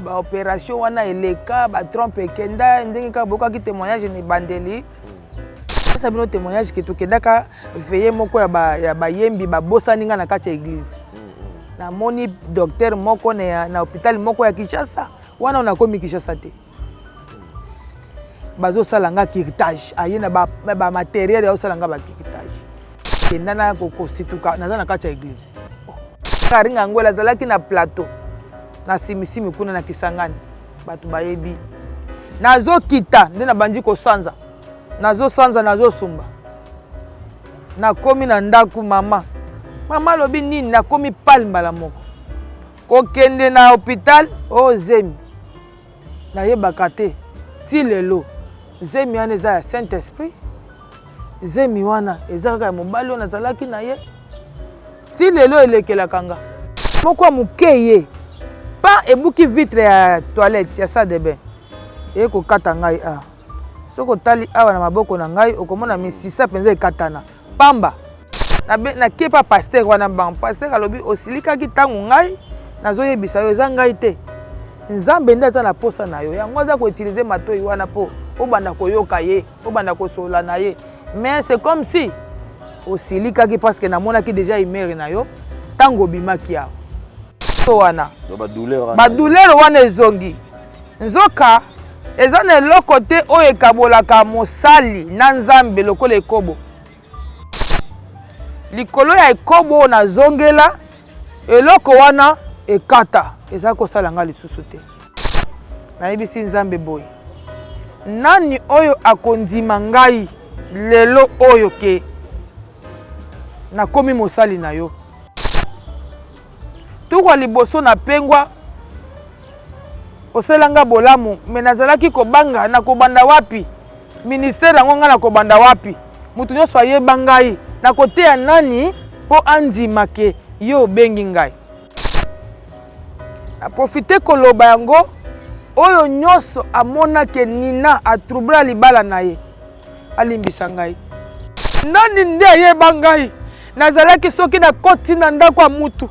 Baopération wana eleka, batrompe ekenda ndenge kaka boyokaki témoignage na ebandeli. Pesa bino témoignage ke tokendaka veillée moko ya bayembi, babosani nga na kati ya église. Namoni docteur moko na hôpital moko ya Kinshasa wana. Oyo nakomi Kinshasa te, bazosala nga curetage, aye na bamatériel ya osala nga bacuretage. Kenda na kosituka, naza na kati ya église. Karinga Ngwela azalaki na plateau na simisimi kuna na Kisangani, bato bayebi. Nazokita nde nabandi kosanza, nazosanza, nazosumba. Nakomi na ndako, mama, mama alobi nini? Nakomi pale mbala moko kokende na hôpital. Oyo zemi nayebaka te ti lelo. Zemi wana eza ya Saint Esprit, zemi wana eza kaka ya mobali oyo nazalaki na ye. Ti lelo elekelaka nga. Moko ya moke ye pa ebuki vitre ya toilette ya salle de bain, eye kokata ngai. A soki otali awa na maboko na ngai, okomona misisa mpenza ekatana pamba. Nakie pa pasteur wana mbango. Pasteur alobi: "Osilikaki ntango ngai nazoyebisa yo, eza ngai te, Nzambe nde aza na posa na yo. Yango aza koutiliser matoi wana mpo obanda koyoka ye, obanda kosolola na ye. Mais c'est comme si osilikaki, parce que namonaki déjà humeur na yo ntango obimaki awa." So wana badouleur wana ezongi. Nzoka eza na eloko te oyo ekabolaka mosali na Nzambe lokola ekobo. Likolo ya ekobo oyo nazongela, eloko wana ekata, eza kosala nga lisusu te. Nayebisi Nzambe boye: nani oyo akondima ngai lelo oyo ke nakomi mosali na yo? Tukwa liboso napengwa, osalanga bolamu, mais nazalaki kobanga nakobanda wapi ministère yango. Ngai nakobanda wapi? Moto nyonso ayeba ngai, nakoteya nani mpo andima ke yo obengi ngai? Naprofiter koloba yango: oyo nyonso amonake Nina atroubla libala na ye, alimbisa ngai. Nani nde ayeba ngai? Nazalaki soki nakoti na ndako ya mutu,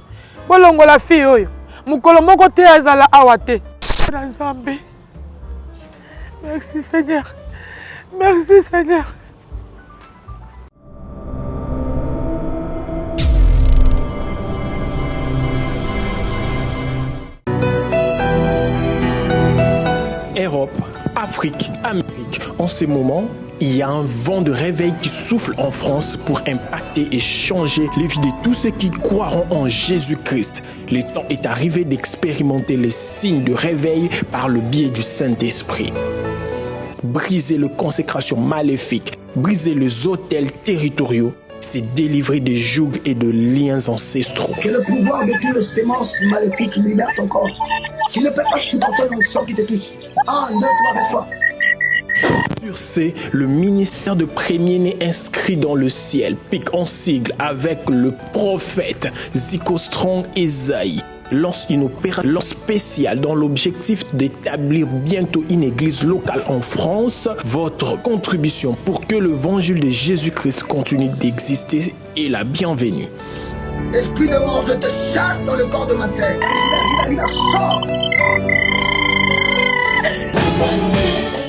bolongola fille oyo, mokolo moko te azala awa te. Na Nzambe, merci Seigneur, merci Seigneur. Europe, Afrique, Amérique. En ce moment, il y a un vent de réveil qui souffle en France pour impacter et changer les vies de tous ceux qui croiront en Jésus-Christ. Le temps est arrivé d'expérimenter les signes de réveil par le biais du Saint-Esprit. Briser les consécrations maléfiques, briser les autels territoriaux, c'est délivrer des jougs et de liens ancestraux. Que le pouvoir de toutes les semences maléfiques libère ton corps. Tu ne peux pas supporter l'onction qui te touche. Un, deux, trois, reçois. Sur ce, le ministère de premier-né inscrit dans le ciel pique en sigle avec le prophète Zico Strong Esaïe lance une opération spéciale dans l'objectif d'établir bientôt une église locale en France. Votre contribution pour que l'évangile de Jésus-Christ continue d'exister est la bienvenue. Esprit de mort, je te chasse dans le corps de ma sœur. Sors.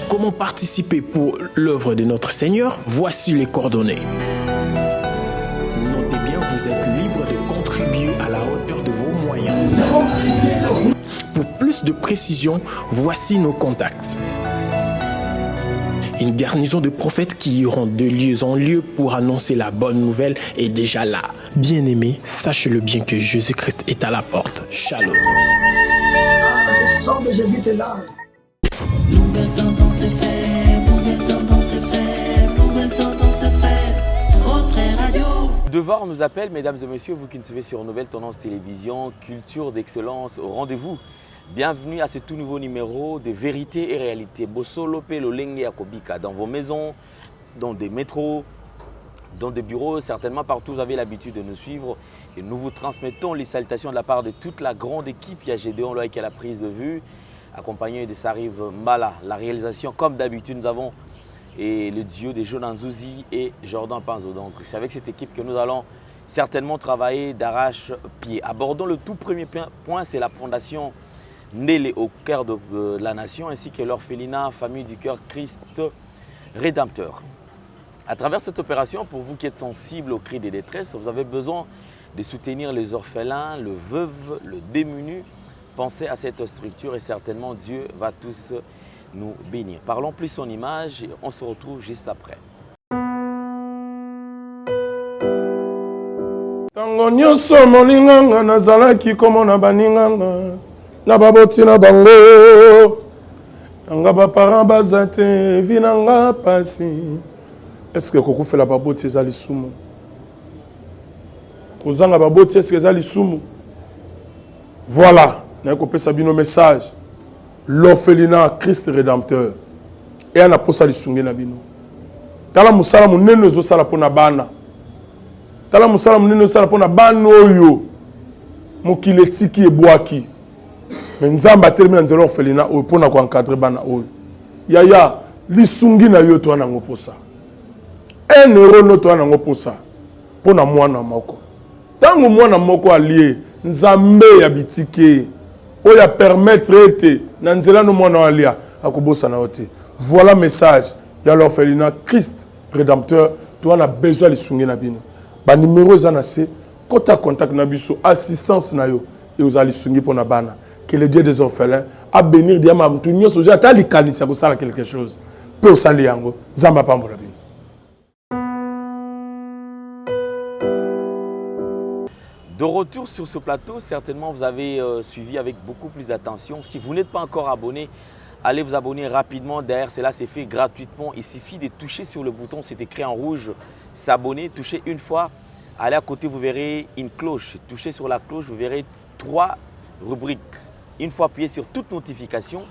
Comment participer pour l'œuvre de notre Seigneur? Voici les coordonnées. Notez bien, vous êtes libre de contribuer à la hauteur de vos moyens. Pour plus de précision, voici nos contacts. Une garnison de prophètes qui iront de lieu en lieu pour annoncer la bonne nouvelle est déjà là. Bien-aimé, sachez-le bien que Jésus-Christ est à la porte. Shalom. Ah, le sang de Jésus te lave. Nouvelle tendance FM, nouvelle tendance FM, nouvelle tendance FM, votre radio. Devoir nous appelle, mesdames et messieurs, vous qui nous suivez sur Nouvelle Tendance Télévision, culture d'excellence au rendez-vous. Bienvenue à ce tout nouveau numéro de Vérité et Réalité. Bosolo pe lolenge ya kobika, dans vos maisons, dans des métros, dans des bureaux, certainement partout vous avez l'habitude de nous suivre. Et nous vous transmettons les salutations de la part de toute la grande équipe. Il y a Gédéon Loïc à la prise de vue, accompagné de Sarive Mbala. La réalisation, comme d'habitude, nous avons et le duo de Jonan Zouzi et Jordan Panzo. Donc c'est avec cette équipe que nous allons certainement travailler d'arrache-pied. Abordons le tout premier point, c'est la fondation Ndele au cœur de la nation, ainsi que l'orphelinat Famille du Cœur Christ Rédempteur. À travers cette opération, pour vous qui êtes sensible aux cris de détresse, vous avez besoin de soutenir les orphelins, le veuve, le démuni. Pensez à cette structure et certainement Dieu va tous nous bénir. Parlons plus en image et on se retrouve juste après. Tango nyonso moninganga nazalaki komona baninganga na baboti na bango nanga ba parents baza te vie na nga pasi est-ce que kokufela baboti eza lisumu kozanga baboti est-ce que eza lisumu voilà naye kopesa bino message L'orphelinat Christ Redempteur eya na posa lisungi na bino. Tala mosala monene ozosala mpo na bana. Tala mosala monene ozosala mpo na bana oyo mokili etiki ebwaki. Mais Nzambe atelemi na nzela orphelinat oyo mpo na ko encadrer bana oyo. Yaya, lisungi na yo toa nango posa. Un euro no toa nango posa mpo na mwana moko. Tango mwana moko alie, Nzambe ya bitike oyo a permettre ete na nzela no mwana oyo alia, akobosana yo te. Voilà message ya l'orphelinat Christ Redempteur, toza na besoin ya lisungi na bino. Ba numero eza na se, kota contact na biso, assistance na yo ekozala lisungi pona bana. Que le Dieu des orphelins a benir diama mutu nyonso ozwi ata likanisi ya kosala quelque chose pe osali yango. Nzambe apambola bino. De retour sur ce plateau, certainement vous avez euh, suivi avec beaucoup plus d'attention. Si vous n'êtes pas encore abonné, allez vous abonner rapidement. D'ailleurs, cela s'est fait gratuitement. Il suffit de toucher sur le bouton, c'est écrit en rouge, s'abonner, toucher une fois. Allez à côté, vous verrez une cloche. Touchez sur la cloche, vous verrez trois rubriques. Une fois appuyé sur toute notification,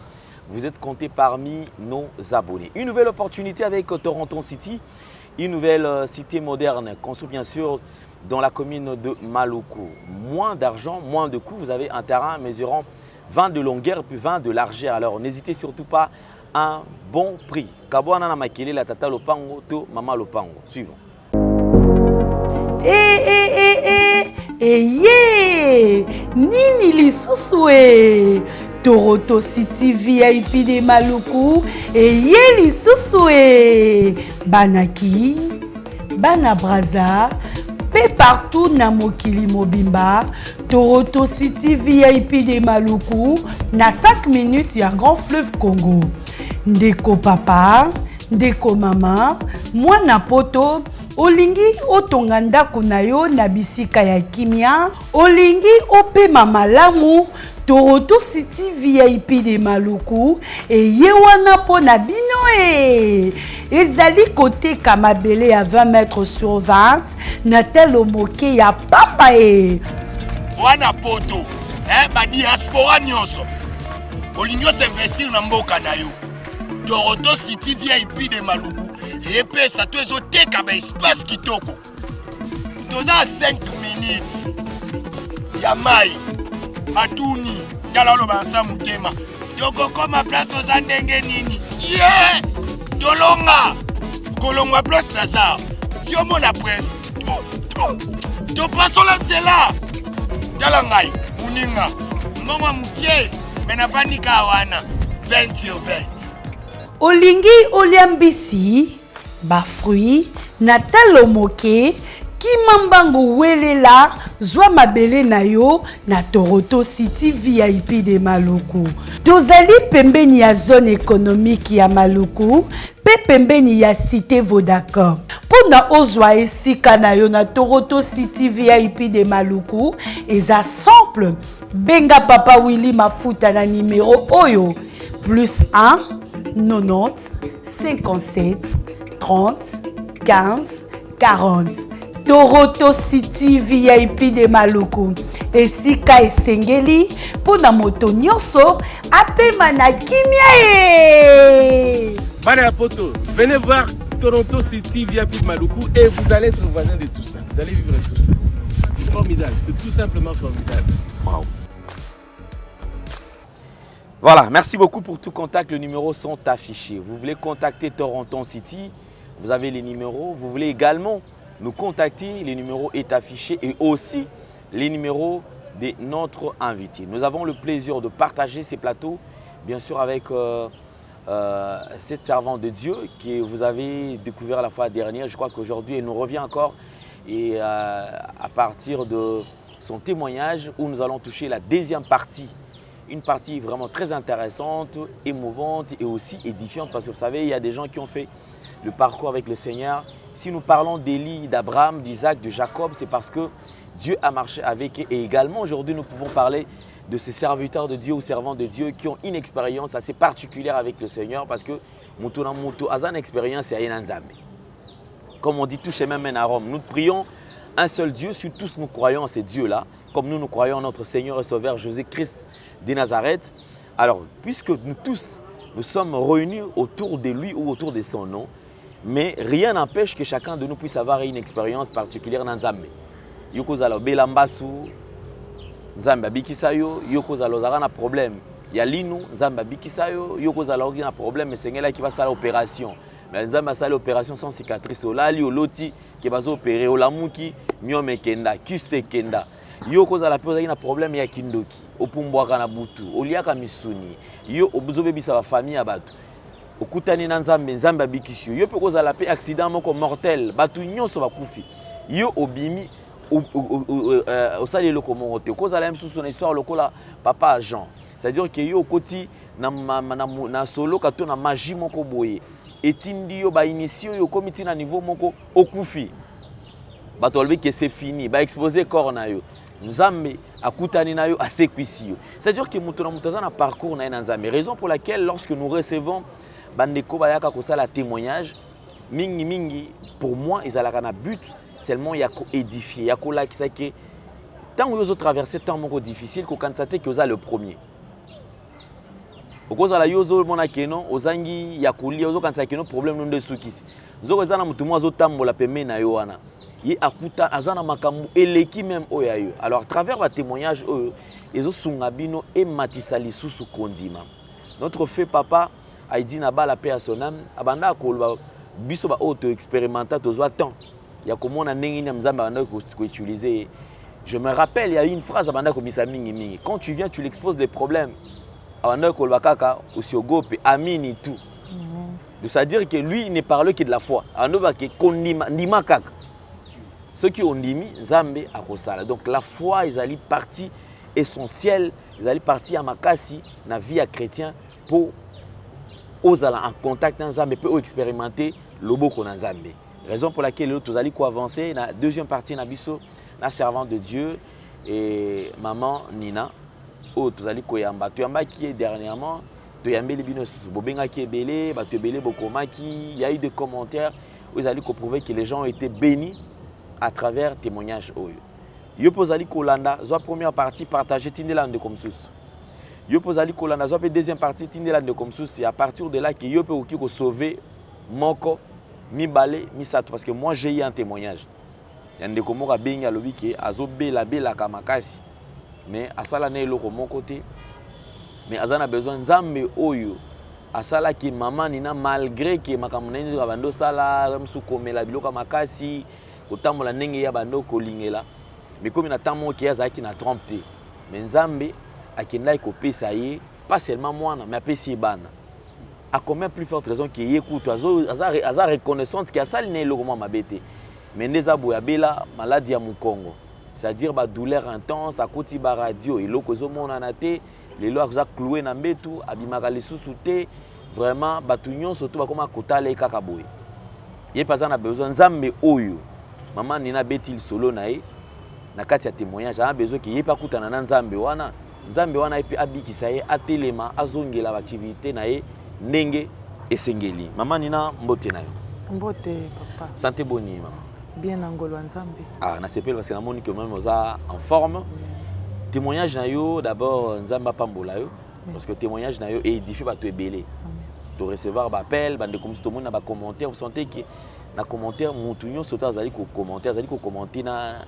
vous êtes compté parmi nos abonnés. Une nouvelle opportunité avec Toronto City, une nouvelle euh, cité moderne construite bien sûr dans la commune de Maluku. Moins d'argent, moins de coûts, vous avez un terrain mesurant 20 de longueur puis 20 de largeur. Alors n'hésitez surtout pas, un bon prix. Kabwana na makele la tata lopango to mama lopango. Suivons. Eh, eh, eh, eh, eye nini lisusu e Toronto City VIP de Maluku eye lisusu e bana Kin bana Brazza mpe partout na mokili mobimba Toronto City VIP de Maluku na 5 minutes ya Grand Fleuve Congo ndeko papa ndeko mama mwana poto olingi otonga ndako na yo na bisika ya kimia olingi opema malamu Toronto City VIP de Maluku eye wana mpo na bino e ezali koteka mabele ya 20 mètres sur 20 na talo moke ya pamba e wana poto eh, ba diaspora nyonso olingi osinvestir na mboka na yo Toronto City VIP de Maluku epesa to ezoteka ba espace kitoko toza 5 minutes ya mai batuni tala oloba nsa motema tokokoma place oza ndenge nini ye yeah! tolonga kolongwa place lazare tiomona presse topasola nzela tala ngai moninga mbongo ya mokie me navandi kaka wana 20 sur 20 olingi olia mbisi ba fruits na talo moke kima mbangu welela zwa mabele na yo na Toronto City VIP de Maluku. Tozali pembeni ya zone économique ya Maluku mpe pembeni ya cité Vodacom. Mpo na ozwa esika na yo na Toronto City VIP de Maluku eza simple. Benga Papa Willy Mafuta na numero oyo plus 1 90 57 30 15 40. Toronto City VIP de Maluku esika esengeli mpo na moto nyonso apema na kimia e Bana ya poto, venez voir Toronto City VIP de Maluku et vous allez être voisin de tout ça. Vous allez vivre tout ça. C'est formidable, c'est tout simplement formidable. Wow. Voilà, merci beaucoup pour tout contact. Les numéros sont affichés. Vous voulez contacter Toronto City, vous avez les numéros. Vous voulez également nous contacter, les numéros est affiché et aussi les numéros de notre invité. Nous avons le plaisir de partager ces plateaux, bien sûr avec euh, euh, cette servante de Dieu que vous avez découvert la fois dernière. Je crois qu'aujourd'hui, elle nous revient encore. Et euh, à partir de son témoignage, où nous allons toucher la deuxième partie une partie vraiment très intéressante, émouvante et aussi édifiante parce que vous savez, il y a des gens qui ont fait le parcours avec le Seigneur. Si nous parlons d'Élie, d'Abraham, d'Isaac, de Jacob, c'est parce que Dieu a marché avec eux. Et également aujourd'hui, nous pouvons parler de ces serviteurs de Dieu ou servants de Dieu qui ont une expérience assez particulière avec le Seigneur parce que moto na moto aza na expérience ya ye na Nzambe. Comme on dit, tout chemin mène à Rome. Nous prions un seul Dieu, sur tous nous croyons en ce Dieu-là, comme nous nous croyons en notre Seigneur et Sauveur Jésus-Christ de Nazareth. Alors, puisque nous tous, nous sommes réunis autour de lui ou autour de son nom, mais rien n'empêche que chacun de nous puisse avoir une expérience particulière dans Nzambe. Yo kozala obela mbasu, Nzambe abikisa yo, yo kozala ozalaka na problème ya linu, Nzambe abikisa yo, yo kozala oki na problème esengelaki basala opération. Mais Nzambe asali opération sans cicatrice, olali oloti ke bazo opérer, olamuki myome ekenda, kyste ekenda. Yo kozala pe ozalaki na problème ya kindoki, opumbwaka na butu, oliaka misuni, yo ozobebisa ba famille ya bato. Okutani na Nzambe, Nzambe abikisi yo. Yo pe okozala pe accident moko mortel, bato nyonso bakufi. Yo obimi euh, osali eloko moko te. Okozala ye mosusu na histoire lokola papa Jean. C'est-à-dire que yo okoti na, na, na, na soloka to na magie moko boye etindi yo ba initie oyo okomi ti na niveau moko okufi. Bato balobi que c'est fini, ba exposer corps na yo. Nzambe akutani na yo asekwisi yo. C'est-à-dire que moto na moto aza na parcours na ye na Nzambe. Raison pour laquelle lorsque nous recevons bandeko bayaka kosala témoignage mingi mingi pour moi ezalaka na but seulement ya ko édifier, ya kolakisa ke ntango yo ozo traverser temps moko difficile kokanisa te ke oza le premier. Okozala yo ozomona ke non ozangi ya kolia, ozokanisa ke non problème no nde esukisi. Nzoko eza na moto moko azotambola pembeni na yo wana ye akuta aza na makambo eleki meme oyo ya yo. Alors à travers ba témoignage oyo ezosunga bino ematisa lisusu kondima. Notre feu papa Aidi Nabala paix à son âme abanda koloba biso ba oyo to experimenta tozwa temps ya komona ndenge nini Nzambe abanda ko utiliser ye. Je me rappelle, il y a une phrase abanda komisa mingi mingi. Quand tu viens, tu l'exposes des problèmes. Abanda koloba kaka usiogope, amini tout. C'est-à-dire que lui, il ne parle que de la foi. Abanda ke kondima, ndima kaka. Soki ondimi, Nzambe akosala. Donc la foi ezali partie essentielle, ezali partie ya makasi na vie ya chrétien po ozala en contact na Nzambe pe o expérimenter loboko na Nzambe. Raison pour laquelle lelo tozali ko avancer na deuxième partie na biso na servante de Dieu et maman Nina oyo tozali koyamba. Toyambaki ye dernièrement, toyambeli bino lisusu. Bobengaki ebele, bato ebele bokomaki, il y a eu des commentaires oyo ezali ko prouver que les gens ont été bénis à travers témoignage oyo. Yo mpe ozali kolanda, zwa première partie, partager, tindela ndeko mosusu. Yo mpe ozali kolanda, zwa mpe deuxième partie, tindela ndeko mosusu. C'est à partir de là que yo mpe okoki ko sauver moko, mibale, misato. Parce que moi j'ai eu un témoignage ya ndeko moko abengi alobi ke azobela belaka makasi mais asala na eloko moko te mais aza na besoin Nzambe oyo asalaki mama Nina malgré ke makambo na ye nzoka bando osala mosusu komela biloko ya makasi kotambola ndenge ye abando kolingela mais komi na temps moko ke azalaki na trompe te mais Nzambe akendaki kopesa ye pas seulement mwana mais apesi ye bana. À combien plus forte raison que ye kutu azo aza, aza reconnaissante que asali na eloko mwa mabe te mais nde eza boye abela maladi ya mokongo c'est-à-dire ba douleur intense akoti ba radio eloko ezomonana te lelo aza cloué na mbetu abimaka lisusu te vraiment bato nyonso to bakoma kotala ye kaka boye ye mpe aza na besoin nzambe oyo mama Nina abeti lisolo na ye na kati ya témoignage aza besoin ke ye mpe akutana na nzambe wana Nzambe wana ye pe abikisa ye, atelema, azongela ba activites na ye ndenge esengeli. Maman Nina, mbote na yo. Mbote papa. Sante boni maman? Bien na ngolu ya Nzambe. Ah, nasepeli parce que namoni que meme oza en forme. Témoignage na yo d'abord Nzambe apambola yo parce que témoignage na yo édifie bato ebele. To recevoir ba appel, ba ndeko mosusu tomoni na ba commentaires, vous sentez que na commentaire mutu nyonso to azali ko commenter, azali ko commenter na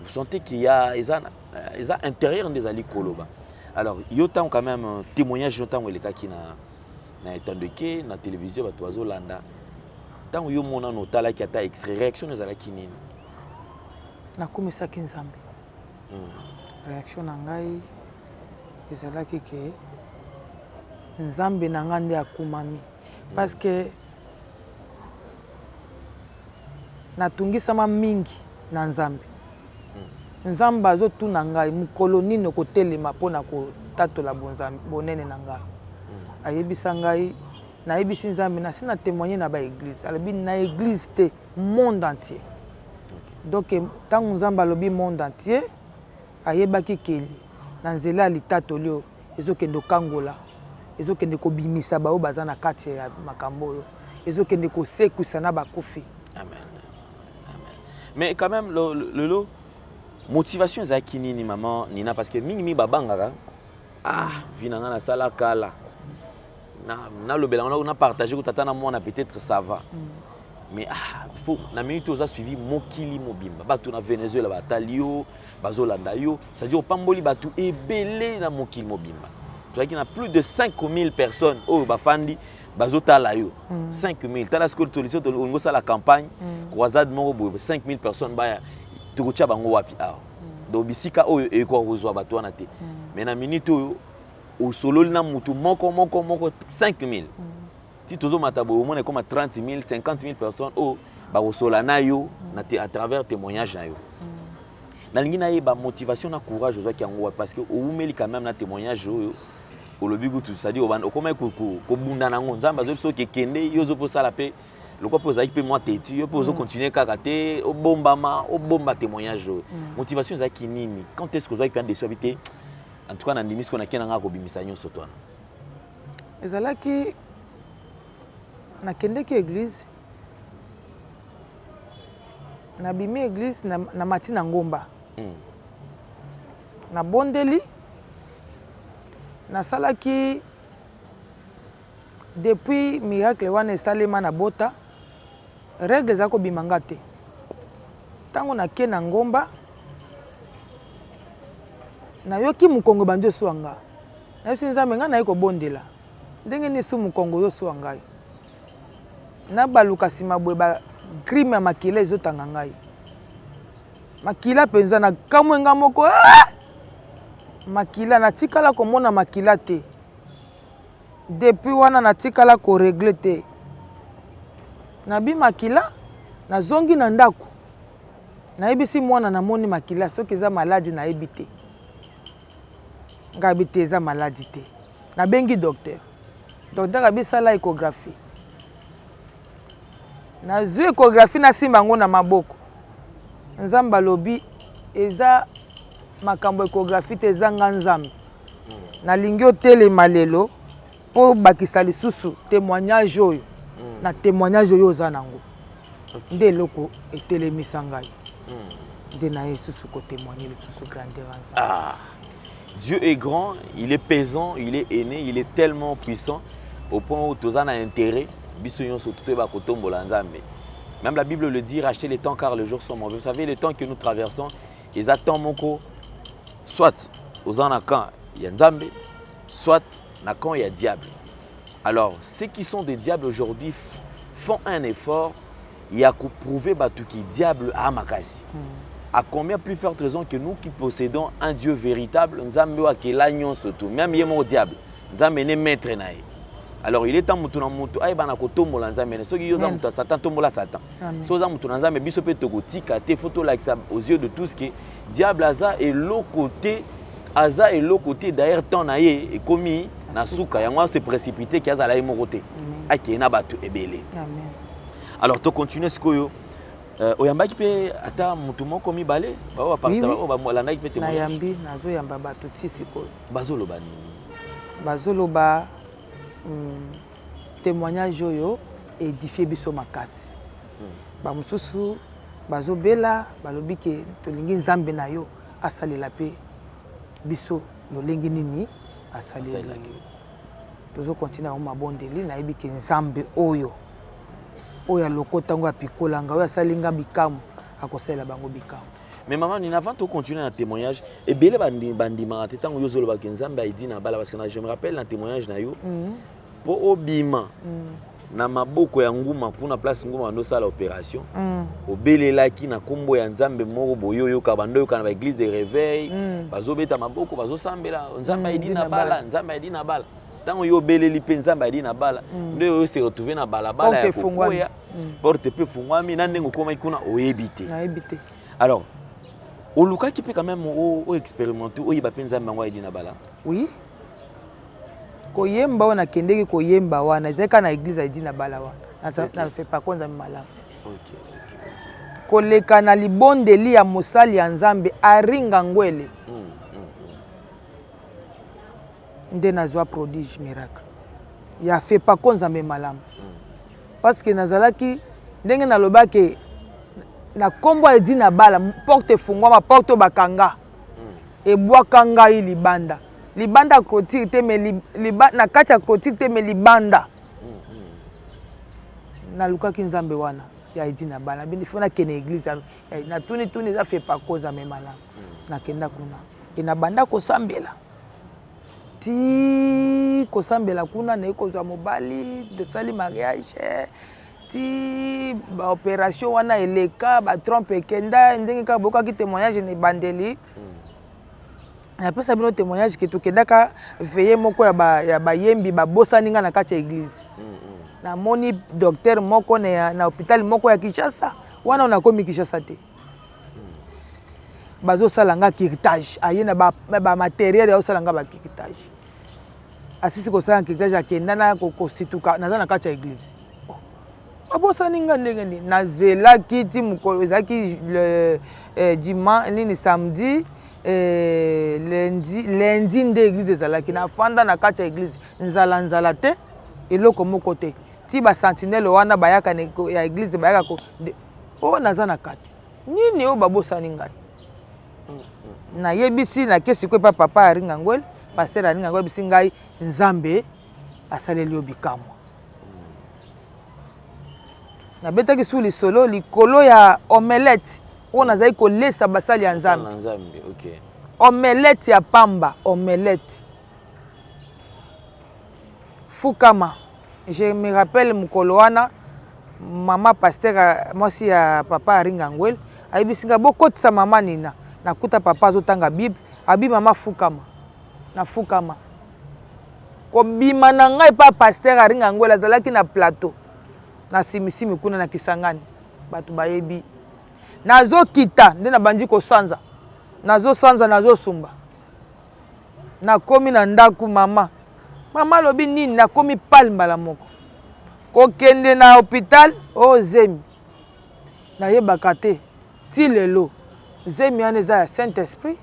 vous sentez qu'il y a eza Euh, eza intérieur nde ezali koloba. Alors yo ntango quand même euh, témoignage yo ntango elekaki na na etandeke na télévision bato bazolanda ntango yo monano otalaki ata extrait réaction ezalaki nini? Nakumisaki Nzambe. Reaction na ngai ezalaki ke Nzambe na ngai nde akumami parce que natungisama mingi na Nzambe. Nzambe azotuna ngai mokolo nini okotelema mpo na kotatola bonene na ngai. Ayebisa ngai, nayebisi Nzambe nasi na temoigner na ba eglise. Alobi na eglise te, monde entier. Donc ntango Nzambe alobi monde entier, ayebaki ke na nzela ya litatoli oyo ezokende kokangola, ezokende kobimisa baoyo baza na kati ya makambo oyo, ezokende kosekwisa na bakufi. Amen. Amen. Mais quand même, lelo motivation ezalaki nini maman Nina? Parce que mingi mingi babangaka, ah, vie na nga nasala kala, nalobela ngo na partager ko tata na mwana, peut-être ça va. Mais ah, faut na minute oza suivi mokili mobimba, bato na Venezuela batali yo, bazolanda yo, c'est-à-dire opamboli bato ebele na mokili mobimba. Tozalaki na plus de 5000 personnes oyo bafandi bazotala yo. 5000, tala sikoyo toliso tolingi osala campagne croisade moko boye, 5000 personnes baya, tokotia bango wapi awa? Donc bisika oyo ekoka kozwa bato wana te. Mais na minute oyo osololi na mutu moko moko moko 5000, ti tozomata boye omona ekoma 30 000, 50 000 personnes oyo bakosola na yo na te, à travers témoignage na yo. Nalingi nayeba motivation na courage ozwaki yango wapi, parce que owumeli quand même na témoignage oyo olobi kutu, c'est-à-dire okomaki kobunda nango. Nzambe azoyebi soki ekende yo ozo mpe osala mpe lokwa mpe ozalaki mpe mwa teti yo mpe ozocontinue kaka te, obombama, obomba témoignage oyo. Motivation ezalaki nini? Quand est ce que ozwaki mpe andesu abi te, en tout cas nandimi sikoyo nakei na ngai kobimisa nyonso to wana? Ezalaki nakendeki église, nabimi église, namati na ngomba, nabondeli, nasalaki depuis miracle wana esalema na bota, règle ezala kobima nga te. Ntango nake na ngomba, nayoki mokongo ebandi oswa nga. Nayebisi Nzambe, ngai naye kobondela, ndenge nini su mokongo ozoswa ngai? Nabaluka nsima boye, bagrime ya makila ezotanga ngai, makila mpenza. Nakamwe nga moko, ah! Makila, natikala komona makila te depuis wana, natikala korégler te. Nabi makila, nazongi na ndako, nayebisi mwana, namoni makila, soki eza maladi nayebi te. Ngai abi te, eza maladi te. Nabengi docteur, docteur abisala échographie. Nazwi échographie, nasimba yango na maboko. Nzambe alobi eza makambo échographie te, eza nga Nzambe. Nalingi otelema lelo mpo obakisa lisusu témoignage oyo na témoignage oyo oza nango. Nde eloko etelemisa ngai, nde naye lisusu kotémoigne lisusu grandeur ya Nzambe. Ah, Dieu est grand, il est pesant, il est aîné, il est tellement puissant au point où toza na intérêt biso nyonso totoyeba kotombola Nzambe. Même la Bible le dit, rachetez les temps car les jours sont mauvais. Vous savez, le temps que nous traversons eza temps moko, soit oza na camp ya Nzambe, soit na camp ya diable. Alors ceux qui sont des diables aujourd'hui font un effort ya koprouver bato ki diable a makasi. À combien plus forte raison que nous qui possédons un Dieu véritable, Nzambe oyo akela nyonso tu, même ye moko diable, Nzambe ne maître na ye. Alors il est temps mutu na mutu ayeba na kotombola Nzambe ne. Soki yo oza mutu ya Satan, tombola Satan. Soki oza mutu na Nzambe, biso mpe tokotika te, faut tolakisa aux yeux de tous que diable aza eloko te, aza eloko te. D'ailleurs temps na ye ekomi na suka, yango ase précipité ki azala ye moko te, akeye na bato ebele. Alors tocontinue sikoyo. Oyambaki mpe ata motu moko mibale baoyo balandaki mpe témoignage? Nayambi, nazoyamba bato ti sikoyo. Bazoloba nini? Bazoloba témoignage oyo édifie biso makasi. Bamosusu bazobela, balobi ke tolingi Nzambe na yo asalela mpe biso lolenge nini asaleli. Tozokontinue yango mabondeli. Nayebi ke Nzambe oyo oyo alokota ngo, apikolanga, oyo asali nga bikamwa, akosalela bango bikamwa. Mais maman Nina, avant de continuer un témoignage, ebele bandimaka te ntango yo ozolobaka Nzambe aidi na bala, parce que je me rappelle na témoignage na yo, mpo obima. Na maboko ya nguma kuna place nguma bando sala operation mm. Obelelaki na kombo ya nzambe moko boye oyoka bando oyoka na ba église de réveil mm. Bazobeta maboko bazosambela nzambe mm, ayedi na bala nzambe ayedi na bala ntango yo obeleli mpe nzambe ayedi na bala mm. Nde oyo se retrouve na balabala ya kokwea mm. Porte mpe efungwami na ndenge okomaki kuna oyebi te. Nayebi te. Alors olukaki mpe quand même oexpérimente oyeba mpe nzambe yango ayedi na bala? Oui, koyemba oyo nakendeki koyemba wana ezalaki kaka na église ayedi na bala wana na FEPACO nzambe malamu. Koleka na libondeli ya mosali ya nzambe aringa ngwele nde nazwa prodige miracle ya FEPACO nzambe malamu parce que nazalaki ndenge nalobaki na nkombo ya Edina Bala porte efungwama porte oyo bakanga ebwaka ngai libanda libanda ya clôture te mais na kati ya clôture te mais libanda nalukaki nzambe wana ya Edina Bala bindi fo nakende église natuni tuni eza FEPACO nzambe malamu nakenda kuna e nabanda kosambela ti kosambela kuna naye kozwa mobali tosali mariage ti baopération wana eleka batrompe ekenda ndenge kaka boyokaki témoignage na ebandeli. Napesa bino témoignage ke tokendaka veillée moko ya bayembi babosani nga na kati ya église. Namoni docteur moko na hôpital moko ya Kinshasa wana oyo nakomi Kinshasa te bazosala nga curetage aye na bamatériel ya osala nga bacuretage asisi kosala curetage akenda na kosituka naza na kati ya église babosani nga ndenge nini nazelaki ti mokolo ezalaki le dimanche nini samedi lundi lundi nde église ezalaki nafanda na kati ya église nzala nzala te eloko moko te ti basentinelle wana bayaka ya église bayaka oyo naza na kati nini oyo babosani ngai nayebisi nake sikoyo epa papa aringa ngwele pasteur aringa ngwele ayebisi ngai nzambe asaleli yo bikamwa nabetaki su lisolo likolo ya omelette oyo nazali kolesa basali ya nzambe omelette ya pamba omelette fukama. Je me rappelle mokolo wana mama pasteur mwasi ya papa aringa ngwele ayebisi ngai bokotisa mama Nina nakuta papa azotanga bible abi mama fukama nafukama kobima na ngai pa pasteur aringa ngwele azalaki na plateau na simisimi kuna na Kisangani bato bayebi nazokita nde nabandi kosanza nazosanza nazosumba nakomi na ndako mama mama alobi nini nakomi pale mbala moko kokende na hôpital oyo zemi nayebaka te ti lelo zemi wana eza ya saint esprit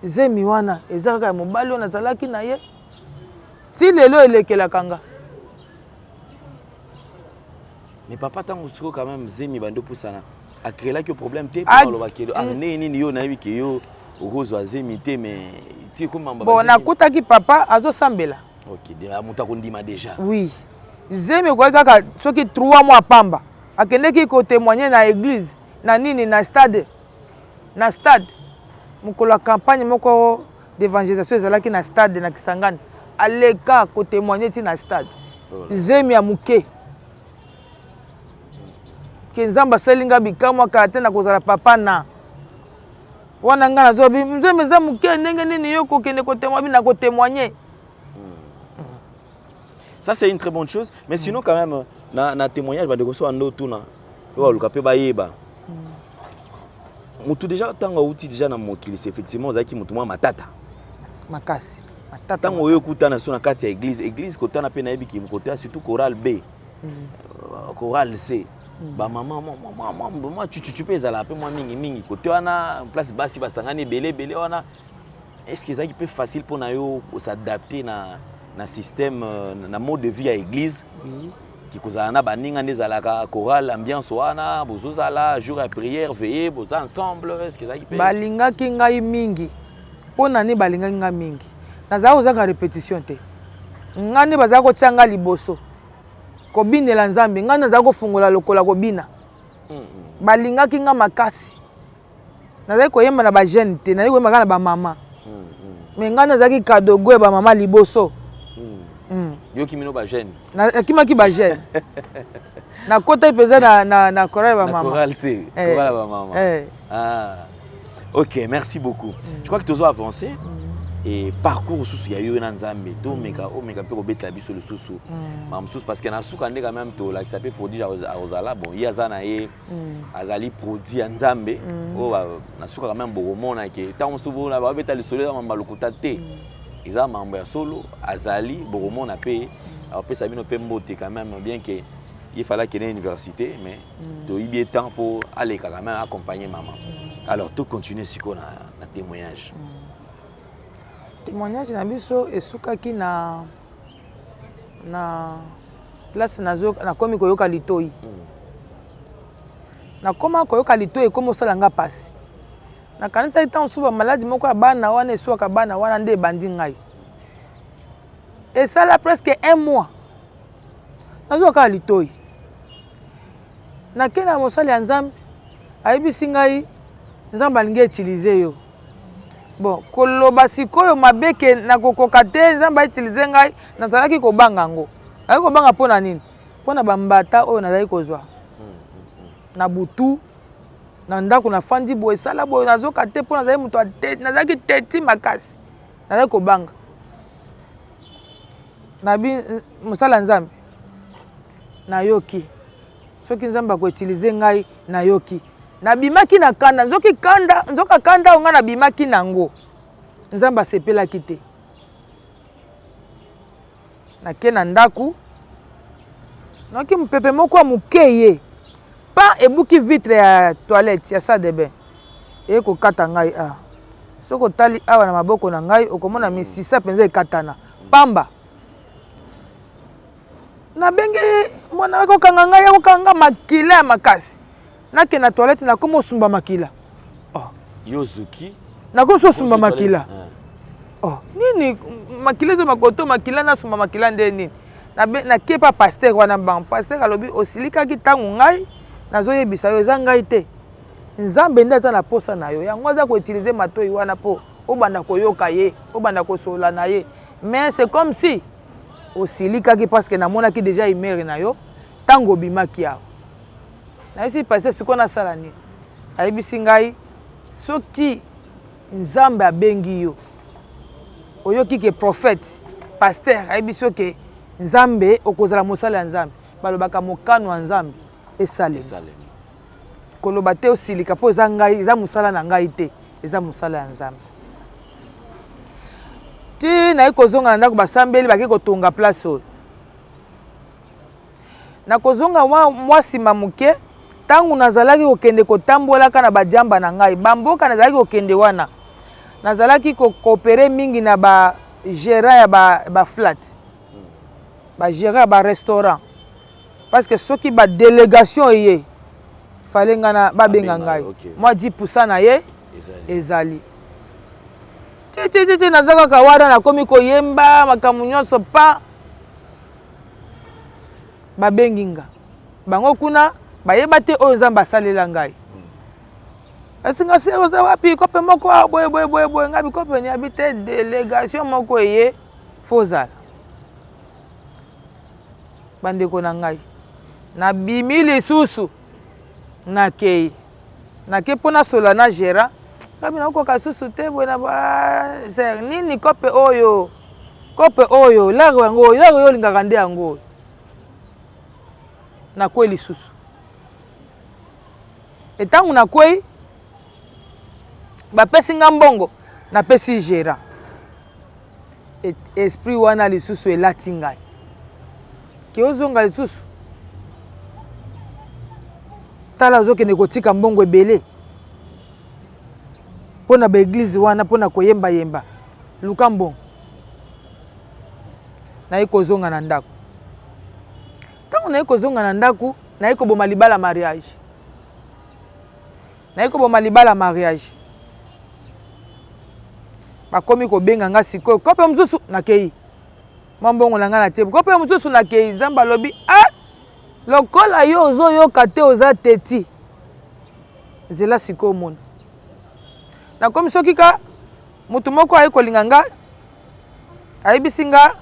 zemi wana eza kaka ya mobali oyo nazalaki na ye ti lelo elekelaka nga. Mais papa ntango sikoyo quand même zemi bandi opusana acréelaki yo problème te mpo alobaki ndenge nini yo nayebi ke yo okozwa zemi te mais ti ekomi mambo bon nakutaki papa azosambela. Ok, moto akondima déjà. Oui, zemi ekoki kaka soki 3 mois pamba akendeki kotémoigner na église na nini na stade na stade mokolo ya campagne moko d'évangélisation ezalaki na stade na Kisangani aleka kotémoigner ti na stade zemi ya moke ke nzambe asali nga bikamwa kala te na kozala papa na wana nga nazobi nzembe eza moke ndenge nini yo kokende kotémoigner na kotémoigner. Ça c'est une très bonne chose mais sinon quand même na témoignage bandeko so bando tuna mpe baluka mpe bayeba motu déjà ntango auti déjà na mokili c'est effectivement ozalaki motu mwa matata makasi. Ntango oyo okutana so na kati ya église église kotana mpe nayebi ki kotana surtout chorale B chorale C bamama mwa chuchuchu mpe ezalaka mpe mwa mingimingi kote wana place basi basangani ebele ebele wana. Est-ce que ezalaki mpe facile mpona yo s'adapter na système na mode de vie ya église kikozala na baninga nde ezalaka chorale ambiance wana bozozala jour ya prière veillée boza ensemble est-ce que ezalaki mpe? Balingaki ngai mingi mpo na nini balingaki ngai mingi nazalaki kozanga répétition te ngai nde bazalaki kotia ngai liboso kobinela nzambe ngai nazalaki kofungola lokola kobina balingaki ngai makasi nazalaki koyemba na bajeune te nazalaki koyemba kaka na bamama mais ngai nazalaki kadogo ya bamama liboso. Yo okimi ba jeune. Nakimaki ba jeune. Nakotaki mpenza na, na, na chorale ba mama. Chorale te, eh. chorale ba mama. Eh. Ah. Ok, merci beaucoup. Je crois que tozo avancer. Et parcours mosusu ya yo na Nzambe, tomeka omeka mpe kobetela biso lisusu ma mosusu parce que na suka nde quand même tolakisa mpe prodige akozala bon ye aza na ye azali produit ya Nzambe oyo na suka quand même bokomona ke ntango mosusu bona babeta lisolo eza mambo ya lokuta te. Eza mambo ya solo azali bokomona mpe akopesa bino mpe mbote quand même bien que il fallait akende université mais toyibi ye temps mpo aleka quand même accompagner mama. Alors to continuer sikoyo na, na témoignage. Témoignage na biso esukaki na na place nazo nakomi koyoka litoi. Nakoma koyoka litoi ekomi osala nga pasi. Nakanisaki ntango mosusu bamaladi moko ya bana wana eswaka bana wana nde ebandi ngai. Esala presque un mois nazwa kaka litoi. Nakei na mosali ya Nzambe, ayebisi ngai Nzambe alingi utiliser yo. Bon, koloba sikoyo mabe ke nakokoka te Nzambe a utiliser ngai, nazalaki kobanga yango. Nazalaki kobanga mpo na nini? Mpo na bambata oyo nazalaki kozwa na butu na ndako nafandi boye sala boye nazoka te mpo nazali moto nazalaki teti makasi, nazalaki kobanga. Nabi mosala Nzambe nayoki soki Nzambe akoutilize ngai nayoki. Nabimaki na kanda, nzoki kanda, nzoka kanda oyo ngai nabimaki nango Nzambe asepelaki te. Nake na ndako nayoki mopepe moko ya moke ye pa ebuki vitre ya toilette ya salle de bain eye kokata ngai awa. Soki otali awa na maboko na ngai okomona misisa mpenza ekatana pamba. Nabengi mwana akokanga ngai, akokanga makila ya makasi. Nakende na toilette nakomi osumba makila. Oh. Yo zuki. Nakomi osumba makila. Oh, nini makila ezo makoto makila nasumba makila nde nini? Nakie pa pasteur wana bango. Pasteur alobi osilikaki ntango ngai nazoyebisa yo eza ngai te. Nzambe nde aza na posa na yo. Yango aza koutiliser matoi wana po obanda koyoka ye, obanda kosolola na ye. Mais c'est comme si osilikaki parce que namonaki déjà humeur na yo ntango obimaki awa. Nayebisi pasteur sikoyo nasala nini? Ayebisi ngai soki Nzambe abengi yo, oyoki ke prophète, pasteur ayebisi yo ke Nzambe okozala mosali ya Nzambe, balobaka mokano ya Nzambe esalema. Koloba te osilika mpo eza ngai, eza mosala na ngai te, eza mosala ya Nzambe. Ti naye kozonga na ndako, basambeli bake kotonga place oyo. Nakozonga mwa nsima moke, ntango nazalaki kokende kotambolaka na badiamba na ngai, bamboka nazalaki kokende wana, nazalaki kocoopere mingi na ba gérant ya ba, ba flat, ba gérant ya ba restaurant, parce que soki ba délégation eye fallait nga na babenga ngai mwa 10% na ye ezali ti ti ti ti naza kaka wana, nakomi koyemba makambo nyonso pa babengi nga bango kuna bayeba te oyo Nzambe asalela ngai. Esinga se oza wapi kope moko awa boye boye boye boye ngai bikope ni abi te délégation moko eye fozala bandeko na ngai nabimi lisusu nakei nake mpo nasola na gérant ngabi nakokoka susu te boye na ba ser nini kope oyo kope oyo lare yango oyo lare oyo olingaka nde yango oyo nakwei lisusu etango nakwei bapesi nga mbongo napesi gérant esprit wana lisusu elati ngai ke ozonga lisusu tala ozokende kotika mbongo ebele mpo na baeglize wana mpo na koyembayemba luka mbongo. Naye kozonga na ndako, ntango naye kozonga na ndako naye koboma libala mariage, naye koboma libala mariage, bakomi kobenga nga sikoyo kope mosusu nakei mwa mbongo na ngai natie kope mosusu nakei. Nzambe alobi ah, lokola yo ozoyoka te oza teti, nzela sikoyo omona nakomi soki ka moto moko aye kolinga nga, ayebisi nga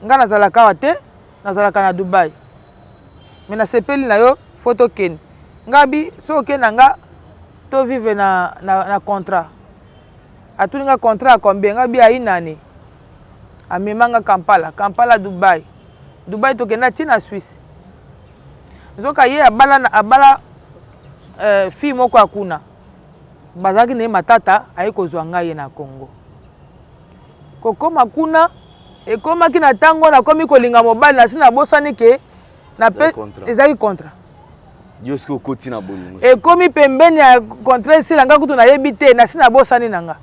Nga nazalaka awa te, nazalaka na Dubai. Mais nasepeli na yo, faut tokende. Nga bi soki oke na nga to vivre na, na, na contrat. Atuni nga contrat ya combien? Nga bi ya une année. Amema nga Kampala, Kampala Dubai. Dubai tokenda ti na Suisse. Nzoka ye abala, abala euh, fille moko ya kuna. Bazalaki na ye matata, aye kozwa ngai ye na Congo. Kokoma kuna ekomaki na ntango nakomi kolinga mobali nasi nabosani ke ezalaki contrat. Yo soki okoti na bolingo ekomi pembeni ya contrat esila nga kutu nayebi te nasi nabosani na nga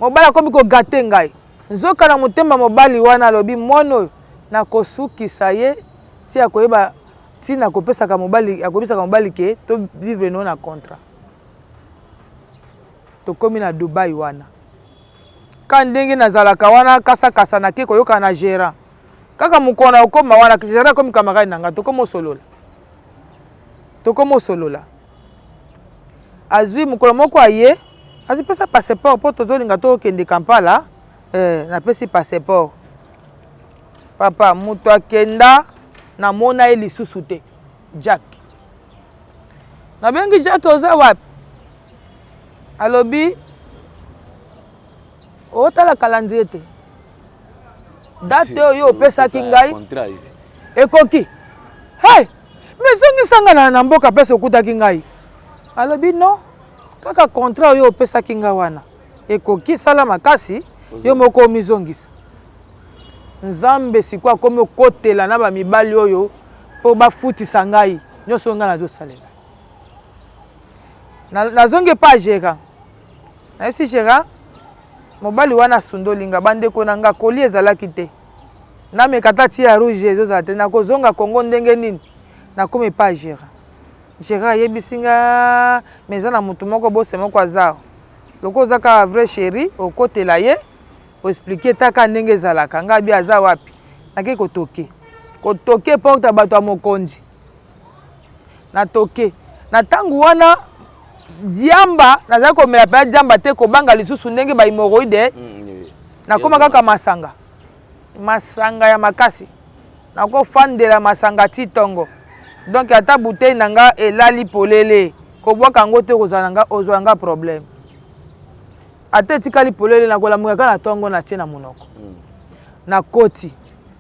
mobali akomi kogate ngai nzoka na motema mobali wana alobi mwana oyo nakosukisa ye ti akoyeba ti nakopesaka mobali akobisaka mobali ke to vivre no na contrat Tokomi na Dubai wana ka ndenge nazalaka wana kasa kasa nake koyokana na gerant kaka mokolo na kokoma wana gerant akomi camarade na nga tokomi osolola tokomi osolola azwi mokolo moko aye azwi pesa passeport mpo tozolinga tokende Kampala eh, napesi passeport papa moto akenda namona ye lisusu te Jack nabengi Jack oza wapi alobi otala calendrier te date oyo opesaki ngai ekoki hey, mais zongisa ngai na, na mboka place okutaki ngai alobi non kaka contrat oyo opesaki ngai wana ekoki sala makasi yo moko omizongisa nzambe sikoyo akomi okotela na bamibali oyo mpo bafutisa ngai nyonso oyo ngai nazosalela Nazongi epa Gera, nayebisi Gera mobali wana asundoli nga, bandeko na nga colis ezalaki te, nameka ata ti ya rouge ezozala te, nakozonga Congo ndenge nini? Nakomi epa Gera, Gera ayebisi nga mais eza na motu moko bose moko aza awa, lokola oza kaka vrai cherie okotela ye o expliquer ta kaka ndenge ezalaka, nga abi aza wapi? Nake kotoke, kotoke porte ya bato ya mokonzi na toke na ntango wana diamba nazali komela mpenza diamba te kobanga lisusu ndenge ba hemorroïde mm, nakoma kaka masanga masanga ya makasi nakofandela masanga ti ntongo donc ata bouteille na nga elali polele kobwaka yango te kozala nga ozwa nga problème ata etikali polele nakolamuka kaka na ntongo natie na monoko mm. nakoti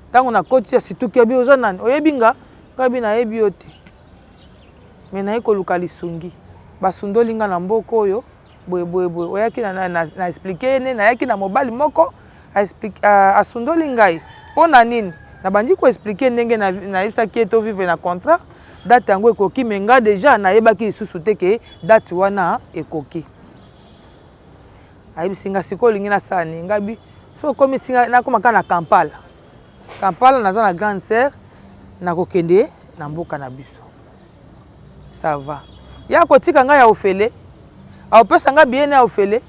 ntango nakoti asituki abi oza nani oyebi nga Nga bi nayebi yo te mais naye koluka lisungi basundoli nga na mboka oyo boye boye boye oyaki na, na, na, na explike ye nde nayaki na mobali moko asundoli ngai mpo na nini nabandi koexplike ndenge nayebisaki ye tovivre na contrat date yango ekoki me nga deja nayebaki lisusu te ke date wana ekoki ayebisi nga sikoyo olingi nasala nini nga bi so okomisi nga nakoma kaka na kampala Kampala naza na grande sœur nakokende na mboka na biso ça va ye akotika ngai ya ofele akopesa ngai billet ya ofele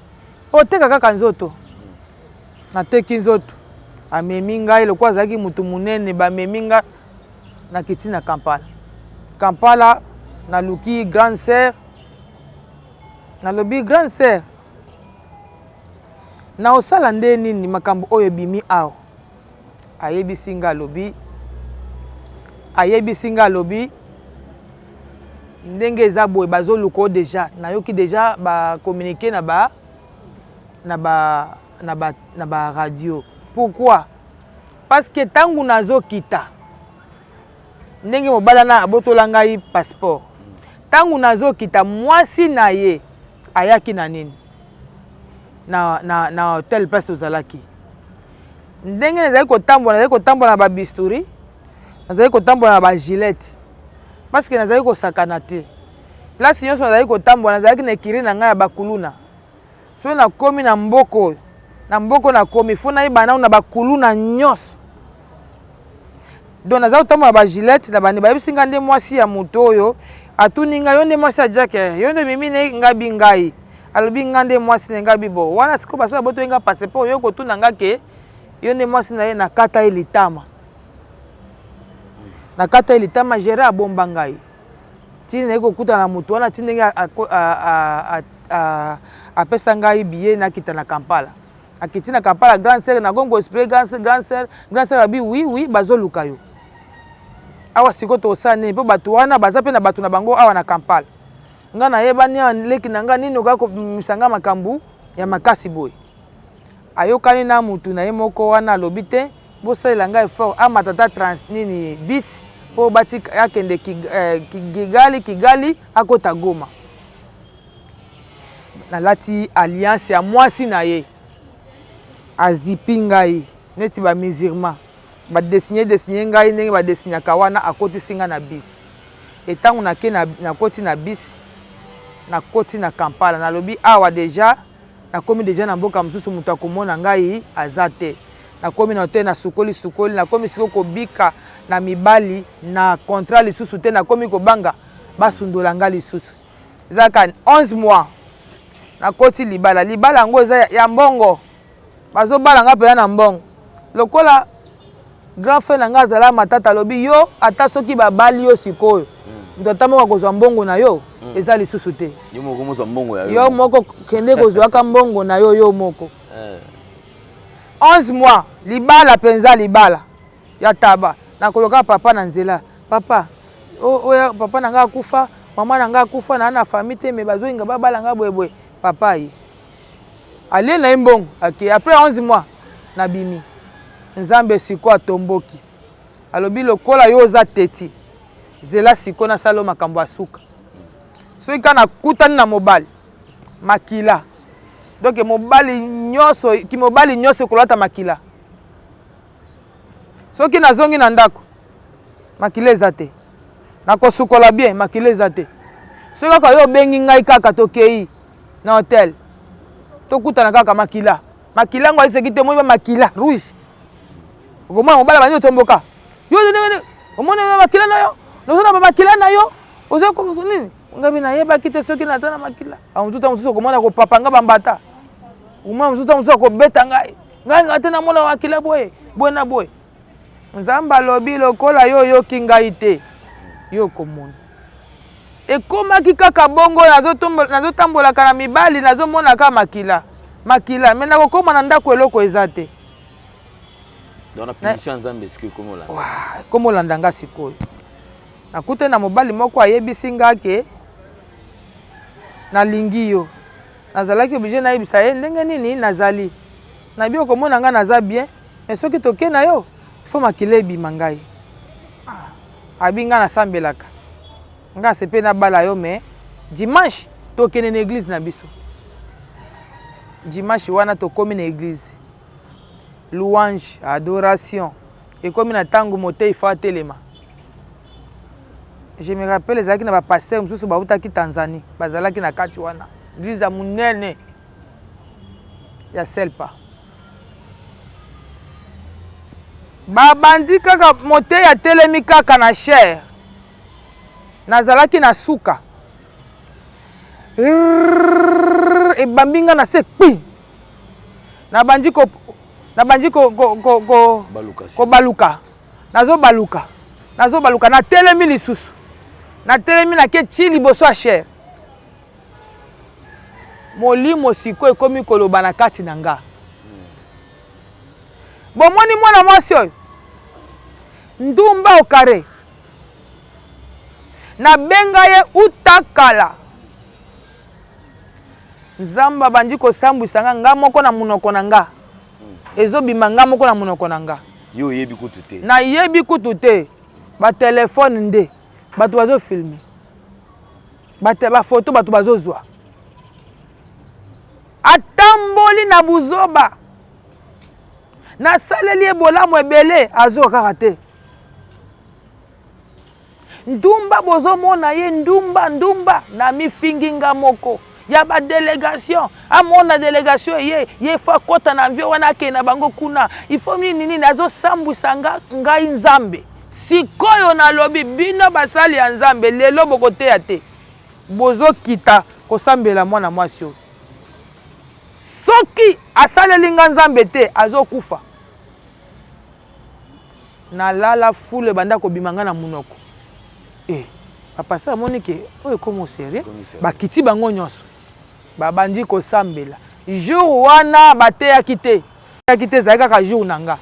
oteka kaka nzoto nateki nzoto amemi ngai lokola azalaki moto monene bamemi ngai nakiti na kampala kampala naluki grande sœur nalobi grande sœur naosala nde nini makambo oyo ebimi awa Ayebisi nga alobi ayebisi nga alobi ndenge eza boye bazoluka yo deja nayoki deja ba communique na ba na ba na ba na ba radio pourquoi parce que ntango nazokita ndenge mobali wana abotola ngai passeport ntango nazokita mwasi na ye ayaki na nini na, na, na hotel place tozalaki Ndenge nazali kotambola, nazali kotambola na ba bistouri, nazali kotambola na ba gilette parce que nazali kosakana te. Place nyonso nazali kotambola, nazalaki na ekiri na ngai ya bakuluna. Soki nakomi na mboka oyo, na mboka oyo nakomi, fo nayeba nano na bakuluna nyonso. Donc nazali kotambola na ba gilette na bande bayebisi ngai nde mwasi ya moto oyo atuni ngai yo nde mwasi ya Jack, yo nde mimi ne ngai bi ngai. Alobi nga nde mwasi na nga bibo wana sikoyo basala botoyi nga passeport yo kotuna nga ke yo nde mwasi na ye nakata ye litama nakata ye litama gere abomba ngai ti naye kokutana na moto wana ti ndenge apesa ngai billet nakita na Kampala. Nakiti na Kampala grande sœur nakomi ko expliquer grande sœur grande sœur grande sœur abi oui oui bazoluka yo. Awa sikoyo tokosala nini mpo bato wana baza mpe na bato na bango awa na Kampala. Nga nayebani awa leki na nga nini okoya kobimisa nga makambo ya makasi boye. Ayokani na mutu na ye moko wana alobi te bosalela nga effort amata ata trans nini bus mpo batika akende eh, Kigali Kigali akota Goma. Nalati alliance ya mwasi na ye azipi ngai neti ba musulman ba dessiner dessiner ngai ndenge ba dessinaka wana akotisi ngai na bus et tango nake na nakoti na bus nakoti na Kampala nalobi awa dejà nakomi dejà na mboka mosusu moto akomona ngai aza te nakomi na hotel nasukoli sukoli nakomi sikoyo kobika na mibali na contrat lisusu te nakomi kobanga basundola ngai lisusu eza kaka 11 mois nakoti libala libala yango eza ya mbongo bazobala nga mpenza na mbongo lokola grand frère na nga azala matata alobi yo ata soki babali yo sikoyo mm. moto ata moko akozwa mbongo na yo mm. eza lisusu te yo moko kende kozwaka mbongo na yo yo moko eh. 11 mois libala mpenza libala ya taba nakoloka papa na nzela papa oya papa na nga akufa mama na nga akufa na na famille te me bazolinga babala nga boyeboye papa ye alie na ye mbongo ake après 11 mois nabimi nzambe sikoyo atomboki alobi lokola yo oza teti zela sikoyo nasala yo makambo ya suka soki kaka nakutani na mobali makila donc mobali nyonso kimobali nyonso ekolata makila Soki nazongi na ndako makila eza te, nakosukola bien makila eza te. Soki kaka yo obengi ngai kaka tokei na hotel tokutana kaka makila makila yango ayeseki te omoni ba makila rouge okomona mobali abandi otomboka yo ndenge omoni makila na yo oza na bamakila na yo oza nini ngai nayebaki te soki naza na makila mosusu mosusu okomona kopapa nga bambata okomona mosusu mosusu akobeta ngai Ngai ngai te namona makila boye boye na boye. Nzambe alobi lokola yo oyoki ngai te, yo okomona. Ekomaki kaka bongo, nazotambolaka na mibali, nazomona kaka makila makila, me nakokoma na ndako eloko eza te. Ekoma olanda nga sikoyo. Nakutani na mobali moko ayebisi nga ke nalingi yo. Nazalaki oblige nayebisa ye ndenge nini nazali. Nabi okomona ngai naza bien mais soki toke na yo il faut makila ebima ngai. Ah, abi ngai nasambelaka. Ngai nasepeli nabala yo mais dimanche tokende na eglise na biso. Dimanche wana tokomi na eglise. Louange, adoration. Ekomi na tango moteyi faut atelema. Je me rappelle ezalaki na ba pasteurs mosusu bautaki Tanzanie, bazalaki na kati wana. Eglise ya munene ya Selpa. Babandi kaka moteyi atelemi kaka na chaire. Nazalaki na suka. Ebambi nga na se kpi. Nabandi ko nabandi ko ko ko ko kobaluka. Nazo baluka nazo baluka na telemi lisusu na telemi na ke ti liboso ya chaire molimo sikoyo ekomi koloba na kati na nga bomoni mwana mwasi oyo ndumba okare nabenga ye uta kala nzambe abandi kosambwisa nga nga moko na monoko na nga ezobima nga moko na monoko na nga. Yo oyebi kutu te. Nayebi kutu te. Ba telephone nde bato bazo filmer. Ba ba photo bato bazozwa. Atamboli na buzoba. Nasaleli ye bolamu ebele azwa kaka te. Ndumba bozomona ye ndumba ndumba na mifingi nga moko ya ba delegation amona delegation ye ye fo akota na avion wana akende na bango kuna il faut nini nini azosambwisa nga ngai nzambe sikoyo nalobi bino basali ya nzambe lelo bokoteya te bozokita kosambela mwana mwasi oyo soki asaleli nga nzambe te azokufa Na lala fulu ebanda kobima nga na munoko eh ba pasteur amoni ke oyo ekomi au serieux bakiti bango nyonso babandi kosambela. Jour wana bateyaki te. Bateyaki te ezalaki kaka jour na nga.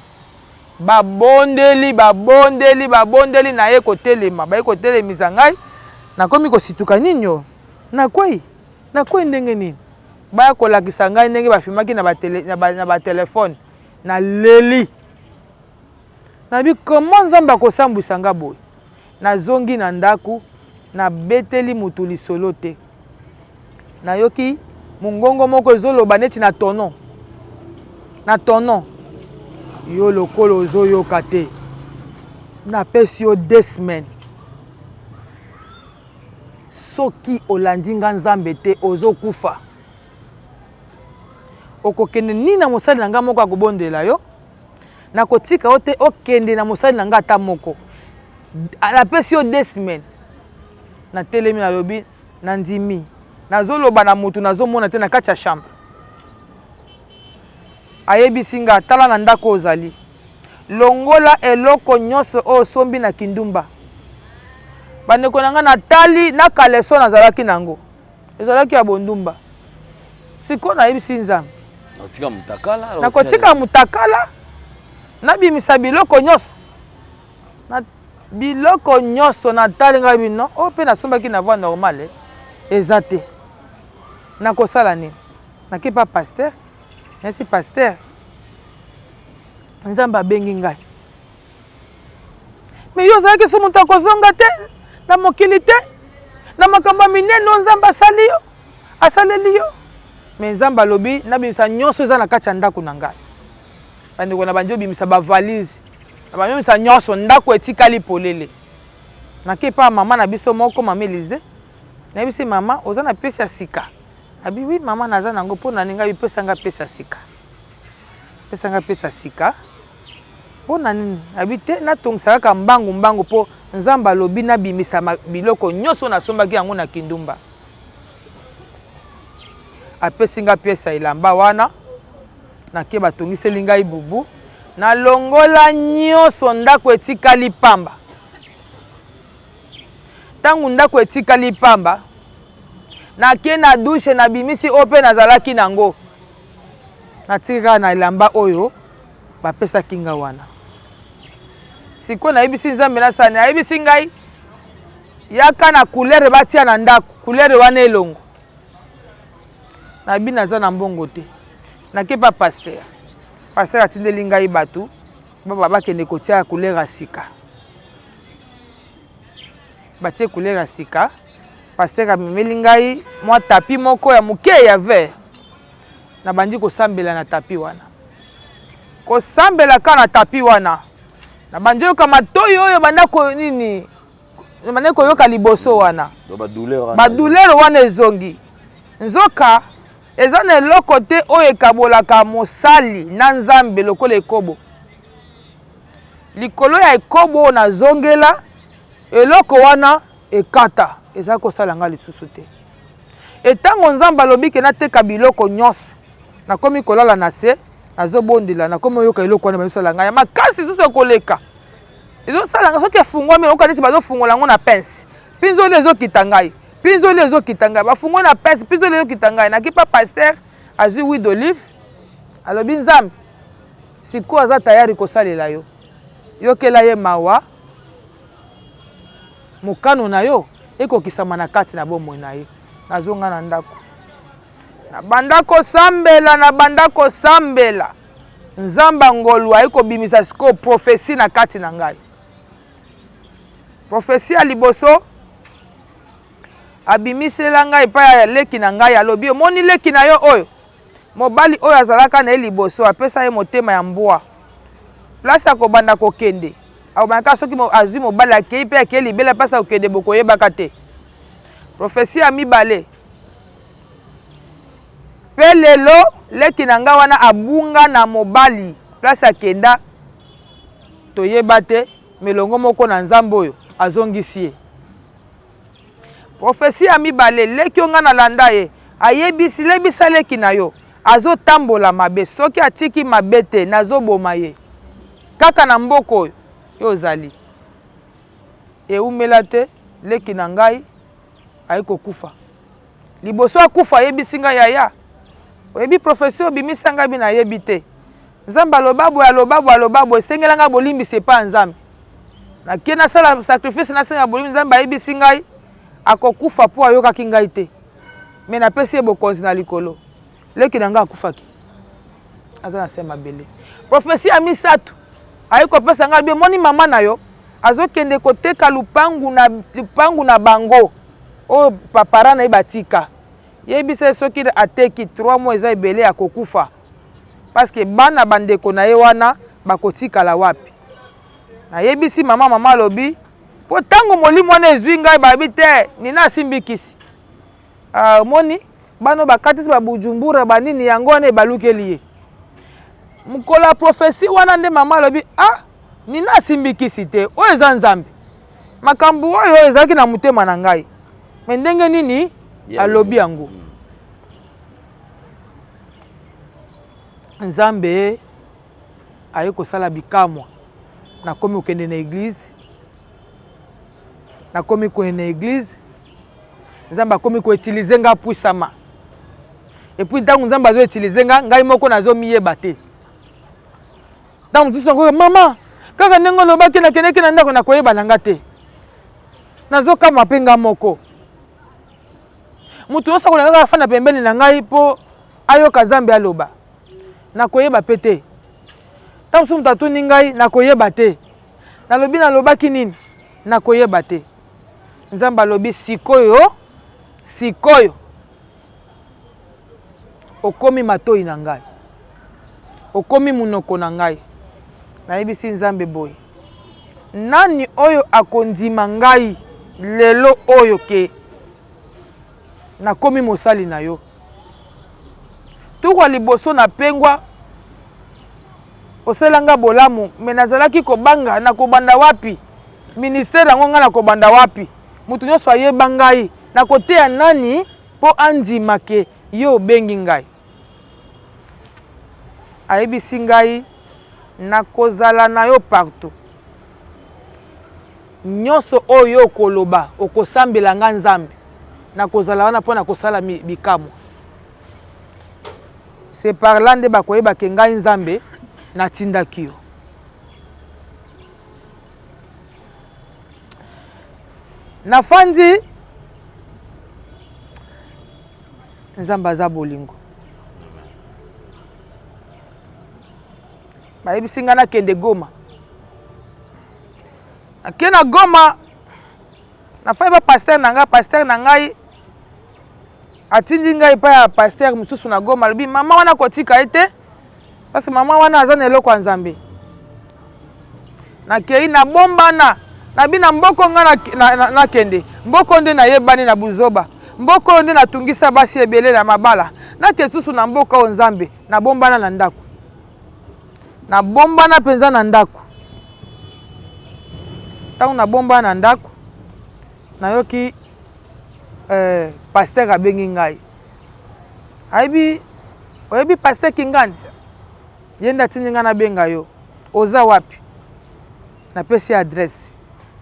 Babondeli, babondeli, babondeli naye kotelema. Baye kotelemisa ngai. Nakomi kosituka nini oyo? Nakwei. Nakwei ndenge nini? Baya kolakisa ngai ndenge bafilmaki na ba tele, na ba, na ba telephone. Naleli. Nabi comment Nzambe akosambwisa nga boye? Nazongi na ndaku, nabeteli mutu lisolo te. Nayoki mongongo moko ezoloba neti na tono. Na tono. Yo lokola ozoyoka te. Napesi yo deux semaines. Soki olandi nga Nzambe te, ozokufa. Okokende ni na mosali na nga moko akobondela yo. Nakotika yo te okende na mosali na nga ata moko. Napesi yo deux semaines. Natelemi nalobi nandimi. Nazoloba na motu nazomona te na kati ya chambre. Ayebisi nga tala na ndako ozali. Longola eloko nyonso oyo osombi na kindumba. Bandeko na nga natali na caleçon nazalaki nango. Ezalaki ya bondumba. Sikoyo nayebisi Nzambe. Nakotika mutakala. Nakotika mutakala. Nabimisa biloko nyonso. Na biloko nyonso natali ngai bino oyo mpe nasombaki na voie normale eza te. Nakosala nini? Nake pa pasteur. Nayebisi pasteur. Nzambe abengi ngai. Mais yo ozalaki so moto akozonga te na mokili te na makambo ya minene oyo Nzambe asali yo, asaleli yo. Mais Nzambe alobi nabimisa nyonso eza na kati ya ndako na ngai. Bandeko na bandi obimisa ba valise, na bandi obimisa nyonso, ndako etikali polele. Nake epa mama na biso moko, mama Elise, nayebisi mama oza na pièce ya sika? Abi oui mama naza nango, mpo na nini? Ngai pesa nga pièce ya sika. Pesa nga pièce ya sika. Mpo na nini? Abi te natongisa kaka mbangu mbangu mpo Nzambe alobi nabimisa biloko nyonso nasombaki yango na kindumba. Apesi nga pièce ya elamba wana, nake batongiseli ngai bubu, nalongola nyonso, ndako etikali pamba. Ntango ndako etikali pamba, nake na douche nabimisi oyo mpe nazalaki nango, natiki kaka na elamba oyo bapesaki nga wana. Sikoyo nayebisi Nzambe nasala, nayebisi ngai yaka na couleur batia na ndako, couleur wana elongo. Nabi naza na mbongo te, nake pa pasteur. Pasteur atindeli ngai bato baba bakende kotia couleur ya sika. Batie couleur ya sika, pasteur amemeli ngai mwa tapis moko ya moke ya vert. Nabandi kosambela na tapis wana. Kosambela kaka na tapis wana. Nabandi yoka matoyi oyo banda ko nini? Nabandi koyoka liboso wana. Ba douleur wana ezongi. Nzoka eza na eloko te oyo ekabolaka mosali na Nzambe lokola ekobo. Likolo ya ekobo oyo nazongela eloko wana ekata ezali kosala nga lisusu te. Etango Nzambe alobi ke nateka biloko nyonso, nakomi kolala na se, nazobondela, nakomi oyoka eloko wana bazosala ngai ya makasi lisusu ekoleka. Ezosala ngai soki efungwami nayoka neti bazofungola yango na pince. Pinzoli ezokita ngai, pinzoli ezokita ngai, bafungoli na pince, pinzoli ezokita ngai. Naki pa pasteur azwi huile d'olive, alobi Nzambe sikoyo aza tayari kosalela yo, yokela ye mawa. Mokano na yo ekokisama na kati na bomoi na ye. Nazonga na ndako, nabanda kosambela, nabanda kosambela. Nzambe ya ngolu aye kobimisa sikoyo prophetie na kati na ngai. Prophetie ya liboso abimisela ngai epai ya leki na ngai, alobi omoni leki na yo oyo mobali oyo azalaka na ye liboso apesa ye motema ya mbwa, place akobanda kokende akobanda kaka soki azwi mobali akei mpe akei libela, place akokende bokoyebaka te. Prophetie ya mibale mpe lelo leki na ngai wana abunga na mobali, place akenda toyeba te, melongo moko na Nzambe oyo azongisi ye. Prophetie ya mibale, leki oyo ngai nalanda ye, ayebisi, lebisa leki na yo, azotambola mabe, soki atiki mabe te, nazoboma ye. Kaka na mboka oyo, yo ozali. Eumela te, leki na ngai aye kokufa. Liboso akufa, ayebisi ngai, yaya, Oyebi prophetie obimisa ngai bi nayebi te. Nzambe aloba boye aloba boye aloba boye esengela ngai bolimbisi epai ya Nzambe. Nake nasala sacrifice nasenga bolimbisi Nzambe ayebisi ngai akokufa mpo ayokaki ngai te. Mais napesi ye bokonzi na likolo. Leki na ngai akufaki. Aza na se mabele. Prophetie ya misatu aye kopesa ngai alobi omoni mama na yo azokende koteka lupangu na lupangu na bango oyo papara na ye batika. Yebisa ye soki ateki 3 mois eza ebele akokufa parce que bana ba ndeko na ye wana bakotikala wapi? Nayebisi mama, mama alobi po tango molimo wana ezui ngai balobi te Nina asimbi kisi. Ah, omoni bana bakatisi ba Bujumbura ba nini yango wana ebalukeli ye. Mokolo ya prophetie wana nde mama alobi ah Nina asimbi kisi te, oyo eza Nzambe. Makambo oyo ezalaki na motema na ngai. Mais ndenge nini alobi yango? Nzambe aye kosala bikamwa. Nakomi kokende na eglise, nakomi kokende na eglise, Nzambe akomi ko utiliser nga puissamment. Et puis ntango Nzambe azo utiliser nga, ngai moko nazomiyeba te. Ntango mosusu nakoyoka mama, kaka ndenge olobaki nakendeki na ndako nakoyeba na nga te. Nazokamwa mpe nga moko. Moto nyonso akolinga kaka afanda pembeni na ngai mpo ayoka Nzambe aloba. Nakoyeba mpe te. Ntango mosusu moto atuni ngai, nakoyeba te. Nalobi nalobaki nini? Nakoyeba te. Nzambe alobi sikoyo, sikoyo okomi matoi na ngai, okomi monoko na ngai. Nayebisi Nzambe boye, nani oyo akondima ngai lelo oyo ke nakomi mosali na yo? Tour ya liboso napengwa, osala nga bolamu, me nazalaki kobanga nakobanda wapi ministère yango, ngai nakobanda wapi? Moto nyonso ayeba ngai, nakoteya nani mpo andima ke yo obengi ngai? Ayebisi ngai nakozala na yo partout, nyonso oyo yo okoloba, okosambela nga Nzambe, nakozala wana mpo na kosala bikamwa. C'est par là nde bakoyeba ke ngai Nzambe natindaki yo. Nafandi, Nzambe aza bolingo. Bayebisi ngai nakende Goma. Nake na Goma, nafandi ba pasteur na ngai, pasteur na ngai atindi ngai epai ya pasteur mosusu na Goma, alobi mama wana kotika ye te parce que mama wana aza na eloko ya Nzambe. Nakei nabombana, nabi na mboko ngai nakende na, na, mboko nde nayebani na buzoba, mboko oyo nde natungisa basi ebele na mabala, nake susu na mboka oyo Nzambe, nabombana na ndako, nabombana mpenza na ndako. Ntango nabombana na ndako, nayoki eh, pasteur abengi ngai, ayebi oyebi pasteur Kinganzi, ye nde atindi ngai nabenga yo, oza wapi? Napesi ye adresse,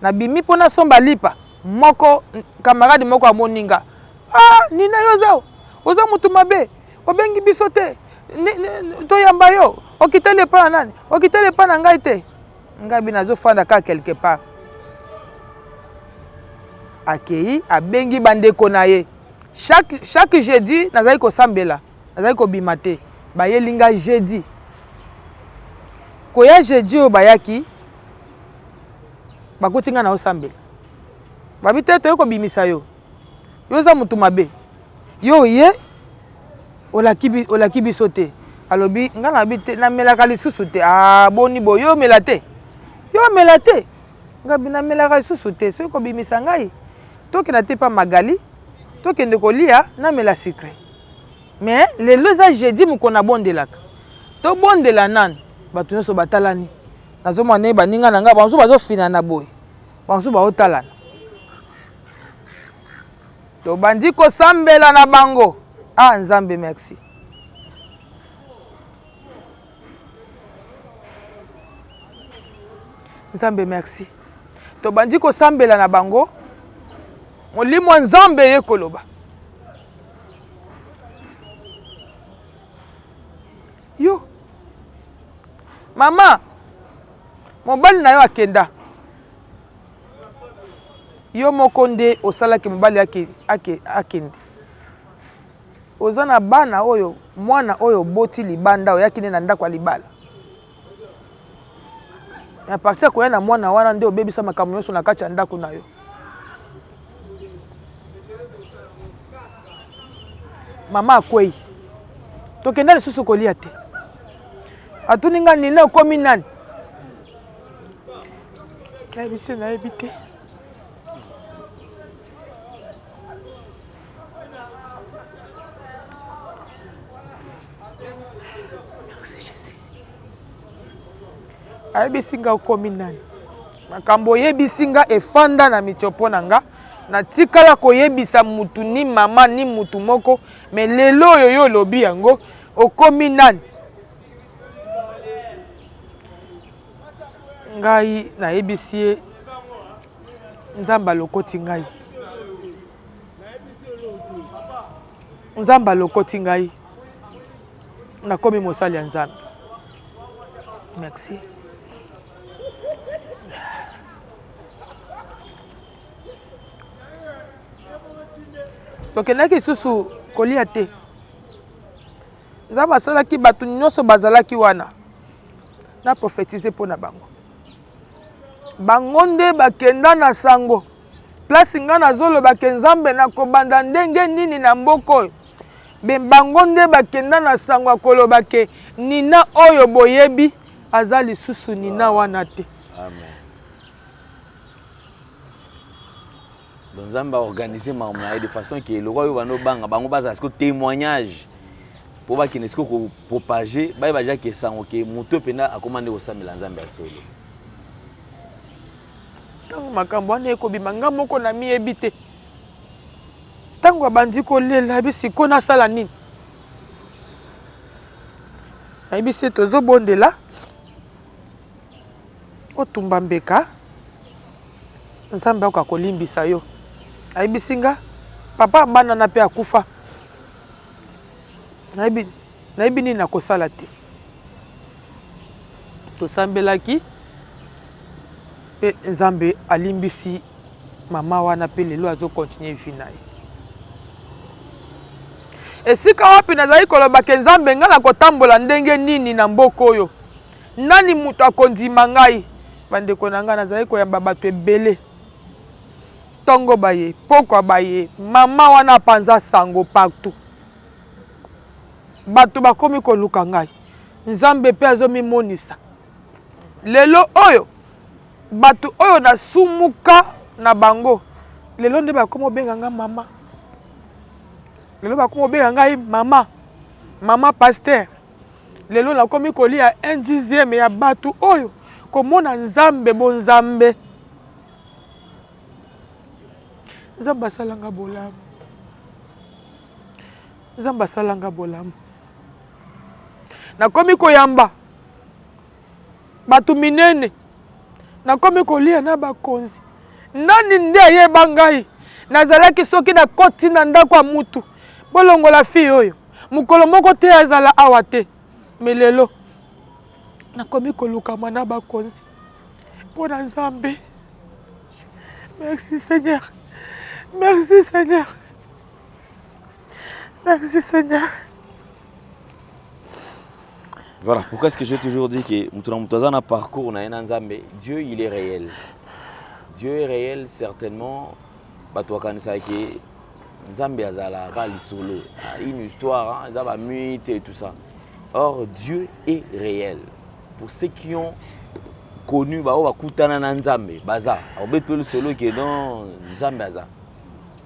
nabimi mpo nasomba lipa moko. Camarade moko amoni nga, ah Nina, yo oza oza motu mabe, obengi biso te toyamba yo, okiteli epai na nani? Okiteli epai na ngai te. Ngai bi nazofanda kaka quelque part. Akei abengi bandeko na ye. Chaque, chaque jeudi nazali kosambela, nazali kobima te. Bayeli ngai jeudi. Koya jeudi oyo bayaki, bakuti ngai naosambela. Babi te toye kobimisa yo. Yo oza motu mabe. Yo oye olaki, olaki biso te. Alobi ngai nabi te, namelaka lisusu te. Ah boni bo yo omela te. Yo omela te. Ngai namelaka lisusu te. Soki kobimisa ngai tokenda te pa Magali, tokende kolia, namela sucre. Mais lelo eza jeudi mokolo nabondelaka. Tobondela nanu. Bato nyonso batalani. Nazomona ndenge baninga na ngai bamosusu bazofinana boye, bamosusu baotalana. Tobandi kosambela na bango. Ah Nzambe merci. Nzambe merci. Tobandi kosambela na bango. Molimo ya Nzambe ye koloba. Mama, mobali na yo akenda. Yo moko nde osalaki mobali ake, ake, akende. Oza na bana oyo, mwana oyo oboti libanda, oyaki nde na ndako ya libala. A partir ya koya na mwana wana nde obebisa makambo nyonso na kati ya ndako na yo. Mama akwei, tokenda lisusu kolia te. Atuni nga nini, okomi nani? Nayebisi nayebi te. Ayebisi nga okomi nani? Makambo oyebisi nga efanda na mitiopo na nga, natikala koyebisa mutu ni mama ni mutu moko, mais lelo oyo yo olobi yango, okomi nani? Ngai nayebisi ye Nzambe alokoti ngai, Nzambe alokoti ngai, nakomi mosali ya Nzambe. Merci. Tokendaki lisusu kolia te. Nzambe asalaki bato nyonso bazalaki wana na prophétise mpo na bango. Bango nde bakenda na sango place nga nazoloba ke Nzambe nakobanda ndenge nini na mboka oyo. Be bango nde bakenda na sango ya koloba ke Nina oyo boyebi aza lisusu Nina wana te. Amen. Donc Nzambe a organiser makambo na ye de façon que lokola yo bando banga bango bazala siko témoignage mpo bakende siko kopropager bayeba deja ke sango ke moto mpenza akoma nde kosambela Nzambe ya solo. Ntango makambo wana ekobima nga moko namiyebi te. Ntango abandi kolela yebi sikoyo nasala nini? Nayebisi ye tozobondela otumba mbeka Nzambe akoka kolimbisa yo. Ayebisi nga papa bana na pe akufa. Nayebi nayebi nini nakosala te. Tosambelaki pe Nzambe alimbisi mama wana pe lelo azo continuer vie na ye. Esika wapi nazali koloba ke Nzambe nga nakotambola ndenge nini na mboka oyo? Nani moto akondima ngai? Bandeko na ngai, nazali koyamba bato ebele. Ntongo baye, pokwa baye, mama wana apanza sango partout. Bato bakomi koluka ngai. Nzambe mpe azomimonisa. Lelo oyo, bato oyo nasumuka na bango, lelo nde bakomi kobenga ngai mama. Lelo bakomi kobenga ngai mama, mama pasteur. Lelo nakomi kolia un dixième ya batu oyo komona nzambe bonzambe. Nzambe asala nga bolamu. Nzambe asala nga bolamu. Nakomi koyamba bato minene, nakomi kolia na bakonzi. Nani nde ayeba ngai? Nazalaki soki nakoti na ndako ya mutu, bolongola fille oyo. Mokolo moko te azala awa te. Mais lelo nakomi kolukama na bakonzi mpo na Nzambe. Merci Seigneur. Merci Seigneur. Merci Seigneur. Voilà, pourquoi est-ce que j'ai toujours dit que moto na moto aza na parcours na ye na Nzambe, Dieu il est réel. Dieu est réel certainement bato bakanisaka ke Nzambe azalaka lisolo, ah, une histoire, hein, eza ba mythe et tout ça. Or Dieu est réel. Pour ceux qui ont connu baoyo bakutana na Nzambe, baza obeteli lisolo ke non Nzambe aza.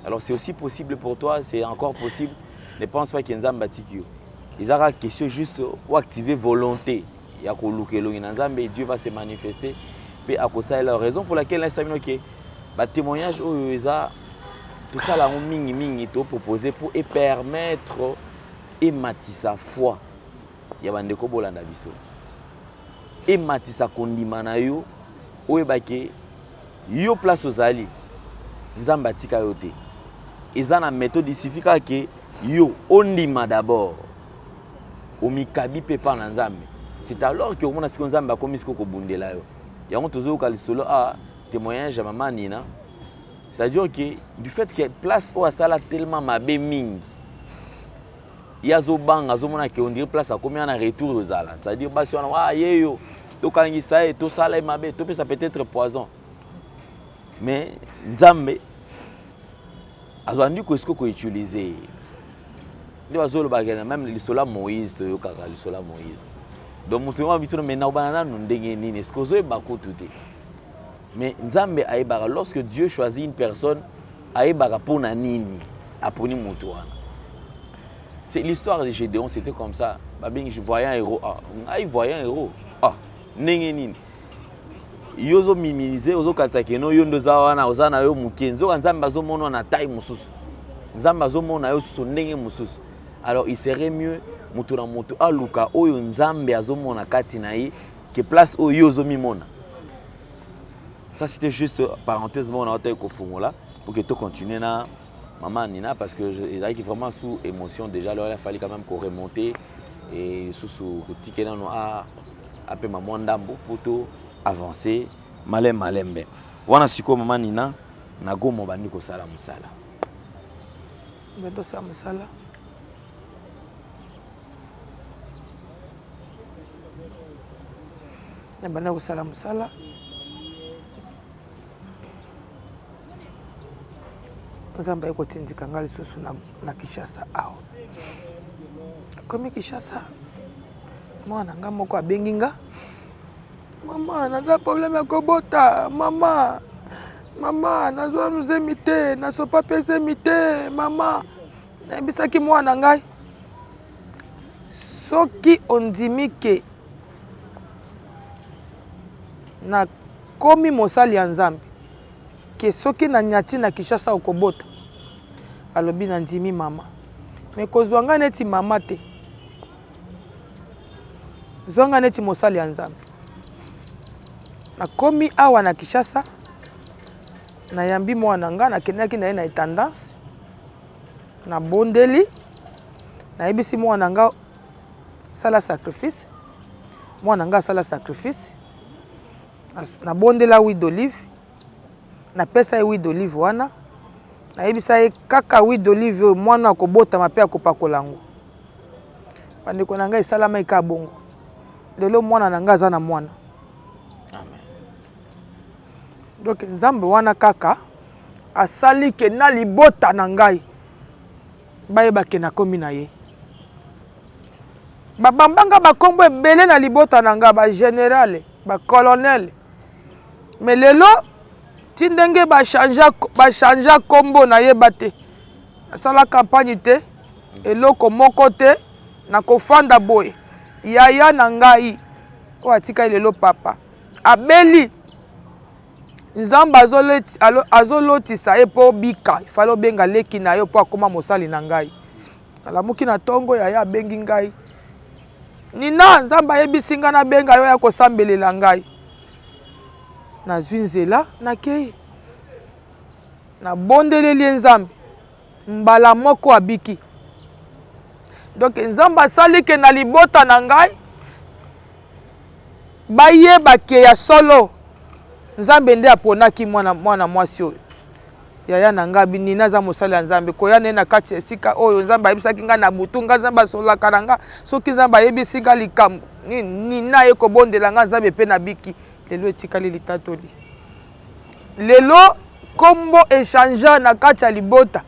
Alors c'est aussi possible pour toi, c'est encore possible. Ne pense pas que Nzambe atiki yo. Eza kaka question juste o activer volonté ya koluka elongi na Nzambe, Dieu va se manifester pe akosalela raison pour laquelle nayebisa bino ke ba témoignage oyo eza tosala yango mingi mingi to proposer pour e permettre ematisa foi ya bandeko bolanda biso ematisa kondima na yo oyeba ke yo place ozali nzambe atika yo te eza na méthode il suffit kaka ke yo ondima d'abord omikabi mpe epai na nzambe. C'est alors que omona sikoyo Nzambe akomi sikoyo kobundela yo. Yango tozoyoka lisolo a témoignage ya mama Nina. C'est-à-dire que du fait que place oyo asala tellement mabe mingi ye azobanga azomona ke on dirait place akomi wana retour ezala c'est-à-dire basi wana ah ye yo tokangisa ye tosala ye mabe topesa peut-être poison mais nzambe azwandi ko esiko koutilize ye nde bazolobaka na meme lisolo ya moïse toyokaka lisolo ya moïse donc moto yango abituna mai naobana nanu ndenge nini eske ozoyeba kutu te mais nzambe ayebaka lorsque dieu choisit une personne ayebaka mpo na nini aponi moto wana c'est l'histoire de gédéon c'était comme ça babengi voyant héros ah ngai voyant héros ah ndenge nini yo ozo minimiser ozokanisa keno yo nde oza wana oza na yo moke nzoka nzambe azomona na taille mosusu nzambe azomona yo susu ndenge mosusu alors il serait mieux moto na moto aluka oyo nzambe azomona kati na ye ke place oyo yo ozomimona ça c'était juste parenthèse moko na otaki kofungola pour que to continuer na maman Nina parce que ezalaki vraiment sous émotion déjà alors il a fallu quand même qu'on remonte et lisusu kotike nano a apema mwa ndambo mpo to avancer malembe malembe wana sikoyo mama Nina na Goma obandi kosala mosala bandi kosala mosala nabanda kosala mosala nzambe aye kotindika ngai lisusu na, na kinshasa awa akomi kinshasa mwana nga moko abengi nga mama naza problème ya kobota mama mama nazwa zemi te nasopa mpe zemi te mama nayebisaki mwana ngai soki ondimi ke nakomi mosali ya nzambe ke soki na nyati na Kinshasa okobota alobi na ndimi mama me kozwa ngai neti mama te zwa ngai neti mosali ya nzambe nakomi awa na Kinshasa nayambi mwana ngai nakendaki na ye na etendance nabondeli nayebisi mwana ngai sala sacrifice mwana ngai asala sacrifice Nabondela huile d'olive, napesa ye huile d'olive wana, nayebisa ye kaka huile d'olive oyo mwana akobotama mpe akopakola yango. Bandeko na ngai esalamaki kaka bongo. Lelo mwana na ngai aza na mwana. Amen. Donc Nzambe wana kaka asali ke na libota na ngai bayeba ke nakomi na ye. Babamba nga bakombo ebele na libota na nga ba general ba colonel mais lelo ti ndenge ba changea ba changea kombo nayeba te nasala campagne te eloko moko te nakofanda boye yaya na ngai oyo atikali lelo papa abeli nzambe azolotisa ye mpo obika ifale obenga leki na yo mpo akoma mosali na ngai Nalamuki na tongo yaya abengi ngai. Nina, Nzambe ayebisi ngai nabenga yo ya kosambelela ngai. Nazwi nzela nakei. Nabondeleli ye Nzambe. Mbala moko abiki. Donc Nzambe asali ke na libota na ngai bayeba ke ya solo Nzambe nde aponaki mwana, mwana mwasi oyo. Yaya na nga abi Nina aza mosali ya Nzambe koya naye na kati ya esika oyo Nzambe ayebisaki nga na butu nga Nzambe asololaka na nga soki Nzambe ayebisi nga likambo nini Nina aye kobondela nga Nzambe pe nabiki lelo etikali litatoli lelo kombo echangea na kati ya libota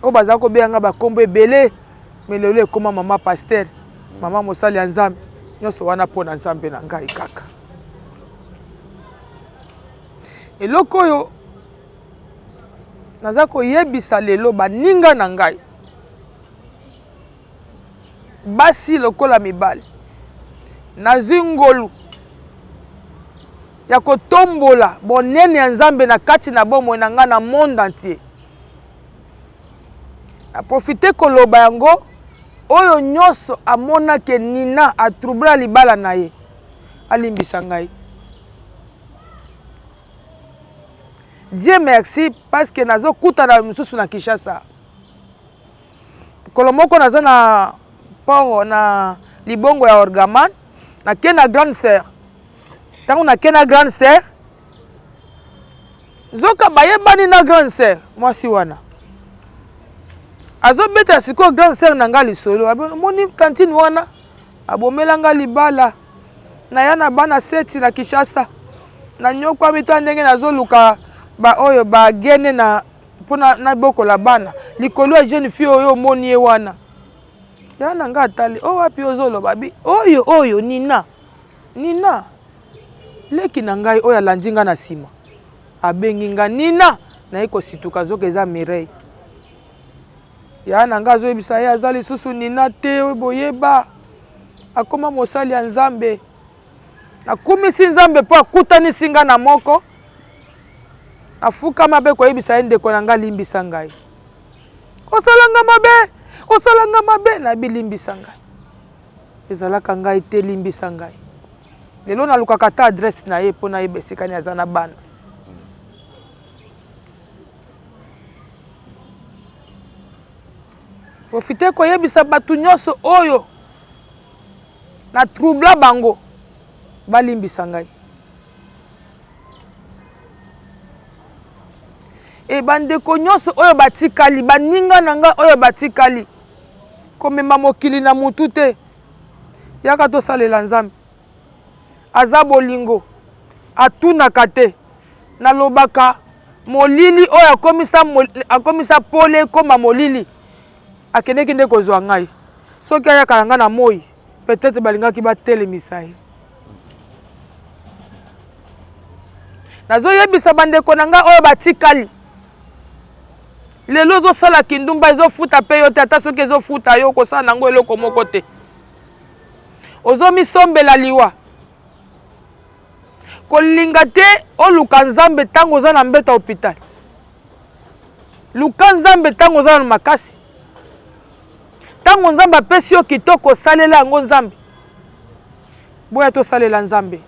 oyo baza kobenga nga bakombo ebele me lelo ekoma mama pasteur mama mosali ya Nzambe nyonso wana mpo na Nzambe na ngai kaka Eloko oyo naza koyebisa lelo baninga na ngai basi lokola mibali, nazwi ngolu ya kotombola bonene ya Nzambe na kati na bomoi na ngai na monde entier. Na profite koloba yango oyo nyonso amona ke Nina a troubla libala na ye alimbisa ngai. Dieu merci parce que nazo kutana mosusu na Kinshasa. Mokolo moko naza na port na libongo ya orgaman nake na grande sœur ntango nake na grande sœur nzoka bayebani na grande sœur mwasi wana azobeta sikoyo grande sœur na ngai lisolo omoni kantine wana abomela ngai libala naya na bana seti na kinshasa nanyokwami ta ndenge nazoluka baoyo bagene na mpo nabokola bana likolo ya jeune fille oyo omoni ye wana ya na ngai atali oyo oh, wapi ozoloba bi oyo oyo nina nina leki na ngai oyo alandi ngai na nsima abengi ngai nina naye kosituka zoka eza mireille ya na ngai azoyebisa ye aza lisusu nina te oyo boyeba akoma mosali ya nzambe nakumisi nzambe mpo akutanisi ngai na moko nafukama mpe koyebisa ye ndeko na ngai limbisa ngai osala nga mabe osala nga mabe nayebi limbisa ngai ezalaka ngai te limbisa ngai lelo nalukaka ata adresse na ye mpo nayeba esika nini aza na bana profite koyebisa bato nyonso oyo na troubla bango balimbisa ngai E bandeko nyonso oyo batikali, baninga na ngai oyo batikali, komema mokili na mutu te. Yaka tosalela Nzambe. Aza bolingo, atunaka te. Nalobaka molili oyo akomisa, akomisa pole ekoma molili, akendeki nde kozwa ngai. Soki ayaka na ngai na moi, peut-être balingaki batelemisa ye. Nazoyebisa bandeko na ngai oyo batikali lelo ozosala kindumba ezofuta mpe yo te, ata soki ezofuta yo okosala nango eloko moko te, ozomisombela liwa. Kolinga te oluka Nzambe ntango oza na mbeto ya hopital. Luka Nzambe ntango oza na makasi. Ntango Nzambe apesi yo kitoko, salela yango Nzambe. Boya tosalela Nzambe,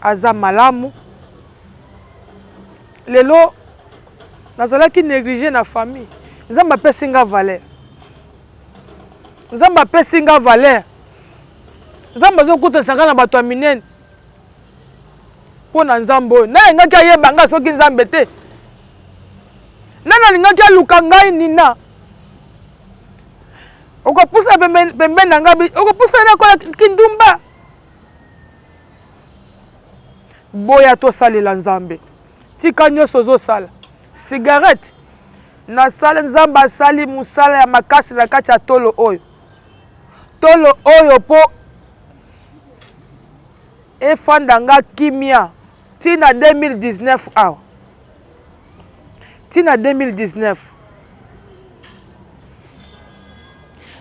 aza malamu. Lelo nazalaki neglige na famille, Nzambe apesi nga valeur. Nzambe apesi nga valeur. Nzambe azokutanisa nga na bato ya minene mpo na Nzambe oyo. Nani alingaki ayeba nga soki Nzambe te? Nani alingaki aluka ngai Nina? Okopusa pembeni na ngai, okopusa nakola kindumba. Boya tosalela Nzambe. Tika nyonso ozosala. Cigarette nasala, Nzambe asali mosala ya makasi na kati ya tolo oyo. Tolo oyo mpo efanda nga kimia ti na 2019 awa. Ti na 2019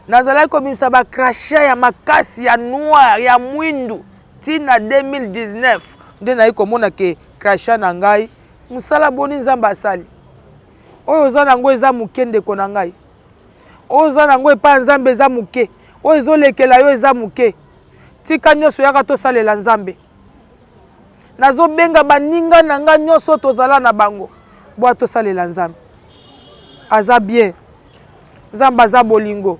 nazalaki kobimisa ba crachat ya makasi ya noir ya mwindu ti na 2019 nde nayi komona ke crachat na ngai mosala boni Nzambe asali oyo oza na yango eza moke ndeko na ngai oyo oza na yango epai ya Nzambe eza moke oyo ezolekela yo eza moke tika nyonso yaka tosalela Nzambe Nazobenga baninga na nga nyonso tozala na bango bwa tosalela Nzambe. Aza bien. Nzambe aza bolingo.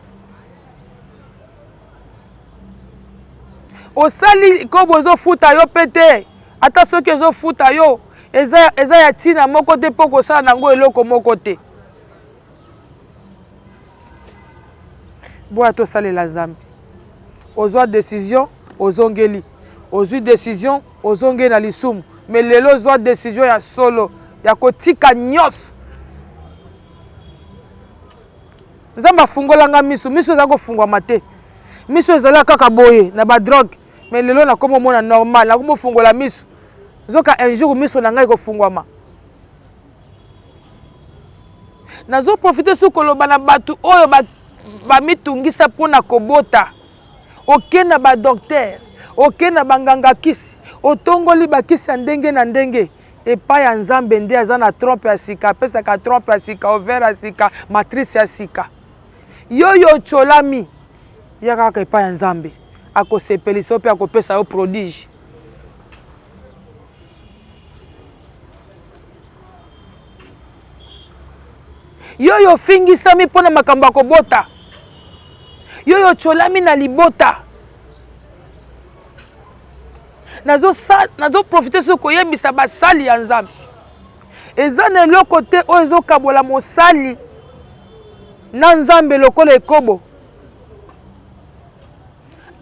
Osali kobo ezofuta yo pe te. Ata soki ezofuta yo eza, eza ya ntina moko te mpo kosala na yango eloko moko te. Boya tosalela Nzambe. Ozwa decision, ozongeli. Ozwi decision, ozongeli na lisumu. Mais lelo ozwa decision ya solo ya kotika nyonso. Nzambe afungola nga miso, miso eza kofungwama te. Miso ezala kaka boye na ba drogue, mais lelo nakomi omona normal, nakomi ofungola miso. Nzoka un jour miso na ngai ekofungwama. Nazo profiter su koloba na bato oyo bamitungisa ba mpo na kobota. Oke na ba docteur, oke na banganga kisi, otongoli bakisi ya ndenge na ndenge. Epai ya Nzambe nde aza na trompe ya sika, apesaka trompe ya sika, ovaire ya sika, matrice ya sika. Yo yo otyolami, yaka kaka epai ya Nzambe, akosepelisa yo mpe akopesa yo prodige. Yo yo ofingisami mpo na makambo ya kobota. Yo yo otyolami na libota. Nazoprofite soki koyebisa basali ya Nzambe, eza na eloko te oyo ezokabola mosali na Nzambe lokola ekobo.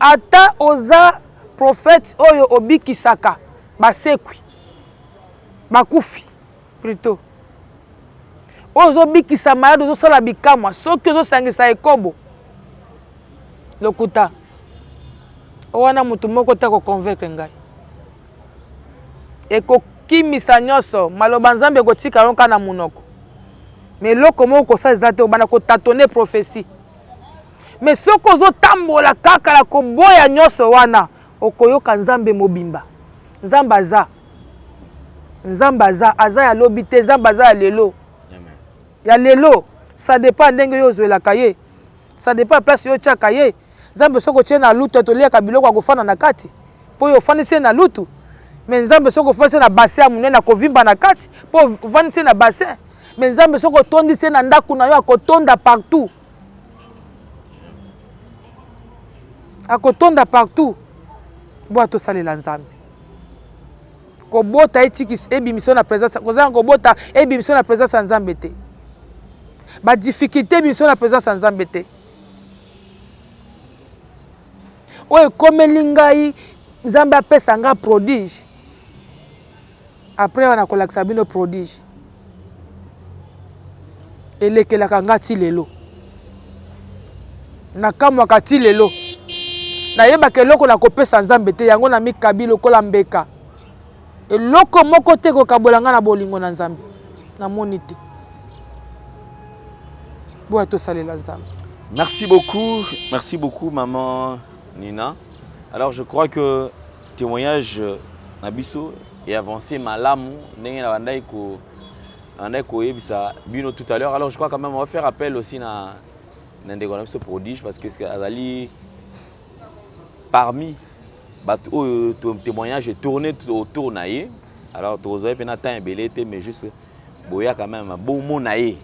Ata oza prophète oyo obikisaka basekwi, bakufi plutôt, oyo ozobikisa malade, ozosala bikamwa, soki ozosangisa ekobo, lokuta wana, motu moko te akoconvaincre ngai. Ekokimisa nyonso maloba Nzambe, ekotika yo kaka na monoko, mais eloko moko kosala eza te. Obanda kotâtonner prophétie, mais soki ozotambola kaka na koboya nyonso wana, okoyoka Nzambe mobimba. Nzambe aza, Nzambe aza, aza ya lobi te, Nzambe aza ya lelo, ya lelo. Ça dépend ndenge yo ozwelaka ye, ça dépend place yo otiaka ye. Nzambe, soki otie na lutu, toliaka biloko ya kofanda na kati mpo oyo ofandisi ye na lutu. Mais Nzambe, soki ofandisi ye na bassin ya monene, akovimba na kati mpo ofandisi ye na bassin. Mais Nzambe, soki otondisi ye na ndako na yo, akotonda partout, akotonda partout. Boya tosalela Nzambe. Kobota etikisi ebimiso na présence, kozanga kobota ebimiso na présence ya Nzambe te. Badifficulté ebimiso na présence ya Nzambe te. Oyo ekomeli ngai, Nzambe apesa nga prodige. Après wana, kolakisa bino prodige elekelaka nga ti lelo, nakamwaka ti lelo. Nayebaka eloko na kopesa Nzambe te, yango na mikabi lokola mbeka. Eloko moko te kokabola ngai na bolingo na Nzambe, namoni te. Boya tosalela Nzambe. Merci beaucoup, merci beaucoup, maman Nina. Alors je crois que témoignage na biso est avancé malamu ndenge na bandaki ko bandaki koyebisa bino tout à l'heure. Alors je crois quand même on va faire appel aussi na ndeko na biso Prodige, parce que azali parmi bato oyo témoignage tourné autour na ye. Alors tokozwa mpe na temps ebele te, mais juste boya quand même bomona ye.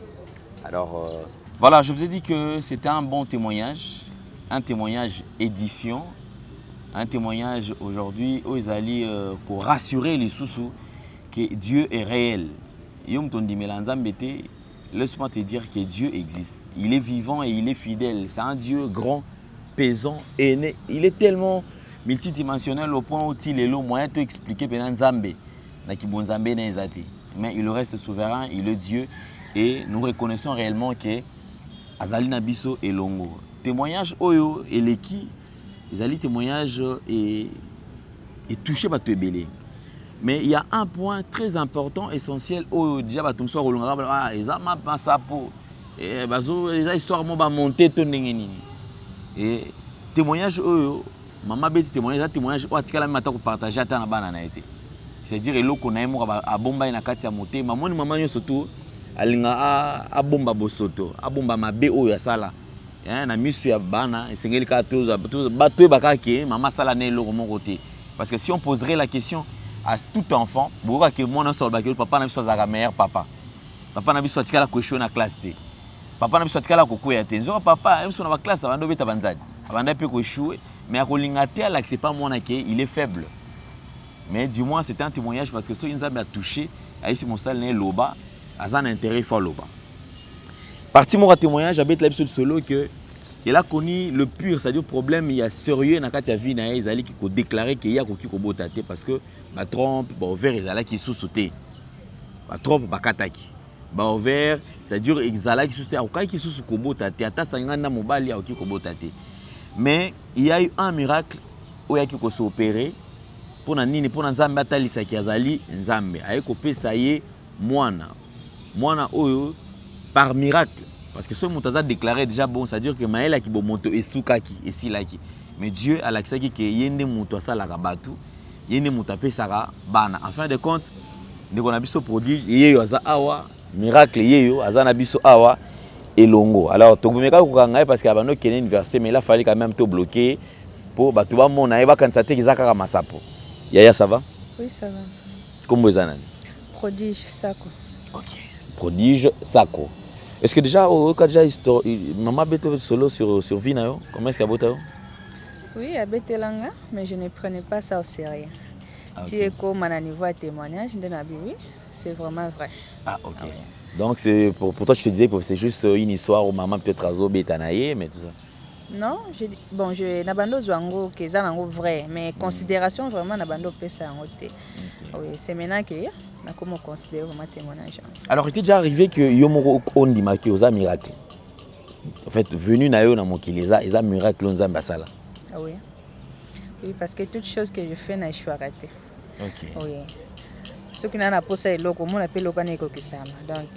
Alors voilà, je vous ai dit que c'était un bon témoignage, un témoignage édifiant, un témoignage aujourd'hui oyo ezali korassurer lisusu que Dieu est réel. Yo moto ondimela Nzambe te, laisse-moi te dire que Dieu existe. Il est vivant et il est fidèle. C'est un Dieu grand, pesant et il est tellement multidimensionnel au point où ti lelo moyen to expliquer mpenza Nzambe na kibonzambe na eza te. Mais il reste souverain, il est Dieu et nous reconnaissons réellement que azali na biso elongo. Témoignage oyo eleki ezali témoignage etouché bato ebele, mais il y a un point très important, essentiel, oyo déjà bato mosusu bakolongaka: ah, eza masapo, bazo eza histoire mo bamonte to ndenge nini. E témoignage oyo mama beti témoignage, eza témoignage oyo atikalami ata kopartage ata na bana na ye te, c'est-à-dire eloko na ye moko abomba ye na kati ya motema. Moni mama nyonso tu alinga abomba bosoto, abomba mabe oyo asala na miso ya bana. Esengeli kaka toyeba kaka ke mama asala na eloko moko te, parce que si on poserait la question à tout enfant, boyoka ke mwana nyonso alobaki: papa na biso azalaka meilleur papa, papa na biso atikala koéchouer na classe te, papa na biso atikala kokweya te. Nzoka papa biso na baclasse abanda obeta banzadi, abanda mpe koéchouer, mais akolinga te alakise pa mwana ke il est faible. Mais du moins c'est un témoignage, parce que soki Nzambe atouché, ayebisi mosali na ye loba, aza na intérêt, faut aloba. Partie moko ya témoignage, abetela biso lisolo que il a connu le pire, c'est-à-dire problème ya sérieux na kati ya vie na ye ezalaki kodéclarer ke ye akoki kobota te, parce que batrompe, baovaire ezalaki susu te, batrompe bakataki, baovaire, c'est-à-dire ezalaki susu te, akokaki susu kobota te. Ata asangani na mobali, akoki kobota te. Mais il y a eu un miracle oyo ayaki kos'opérer. Mpona nini? Mpona Nzambe atalisaki azali Nzambe, aye kopesa ye mwana, mwana oyo par miracle, parce que soki moto aza déclaré déjà bon, c'est-à-dire que mayelaki bomoto esukaki, esilaki. Mais Dieu alakisaki ke ye nde moto asalaka bato, ye nde moto apesaka bana. En fin de compte, ndeko na biso Prodige ye oyo aza awa, miracle ye oyo aza na biso awa elongo. Alors tokomeka kokanga ye parce que abandi okende université, mais il a fallu quand même tobloquer mpo bato bamona ye, bakanisa te eza kaka masapo. Yaya, ça va? Oui, ça va. Kombo eza nani? Prodige Sako. Ok, Prodige Sako. Est-ce que déjà oyoka déjà histoire mama beto solo sur vie na yo? Comment est-ce qu'abota yo? Oui, abetelanga, mais je ne prenais pas ça au sérieux. Ah, Ti ekoma na niveau ya témoignage nde na bi oui, c'est vraiment vrai. Ah ok. Ah, ouais. Donc c'est pour, pour toi tu te disais que c'est juste une histoire où maman peut-être azobeta na ye mais tout ça. Non, je, bon, je, na bando ozwa yango ke eza nango vrai, mais mm. considération vraiment na bando opesa yango te. Okay. Oui, c'est maintenant que nakoma considérer vraiment témoignage. Alors il t'est déjà arrivé que yo moko ondimaki oza miracle. En fait, venu na yo na mokili eza eza miracle nzambe asala. Ah oui. Oui, parce que toute chose que je fais na échouaka te. Okay. Oui. Soki na na posa eloko omona mpe eloko wana ekokisama. Donc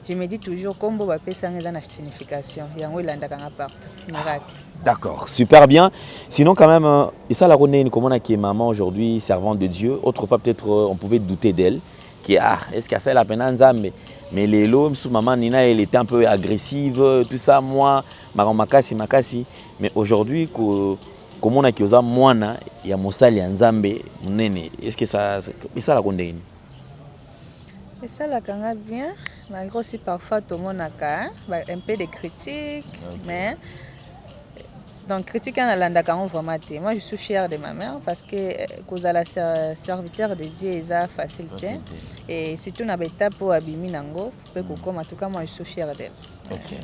je me dis toujours kombo bapesa nga eza na signification yango elandaka nga partout miracle. Ah, d'accord, super bien. Sinon quand même euh, esalaka ndenge komona ki maman aujourd'hui servante de Dieu, autrefois peut-être euh, on pouvait douter d'elle qui ah est-ce qu'asala pena nzambe mais lelo mosusu maman Nina elle était un peu agressive tout ça moi makambo makasi makasi mais aujourd'hui ko komona ki oza mwana ya mosali ya nzambe monene est-ce que ça esalaka ndenge nini esalaka nga bien malgré aussi parfois tomonaka un peu de critique okay. mais donc critique wana nalandaka yango vraiment te moi je suis fière de ma mère parce que euh, kozala serviteur de dieu eza facile te et surtout na baetape oyo abimi nango mpe kokoma en tout cas moi je suis fière d'elle okay.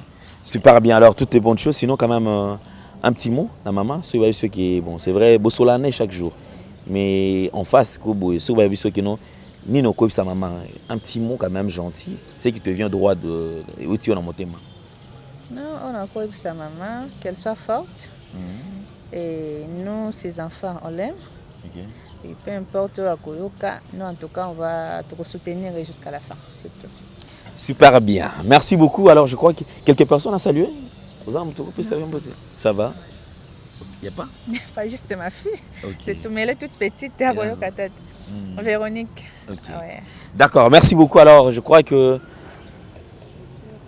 Super bien. Alors, toutes les bonnes choses. Sinon, quand même, euh, un petit mot, la maman. Ceux qui, bon, c'est vrai, Bossolane chaque jour. Mais en face, ceux qui non, ni nos sa maman. Un petit mot quand même gentil. C'est qui te vient droit de. Où tu es motema. Non, on a quoi sa maman, qu'elle soit forte. Mm -hmm. Et nous, ses enfants, on l'aime. Okay. Et peu importe akoyoka, nous en tout cas, on va te soutenir jusqu'à la fin. C'est tout. Super bien. Merci beaucoup. Alors, je crois que quelques personnes à saluer. Ça va Il n'y a pas Pas juste ma fille. Okay. C'est tout, mais elle est toute petite. Tête. Mm. Véronique. Okay. Ouais. D'accord, merci beaucoup. Alors, je crois que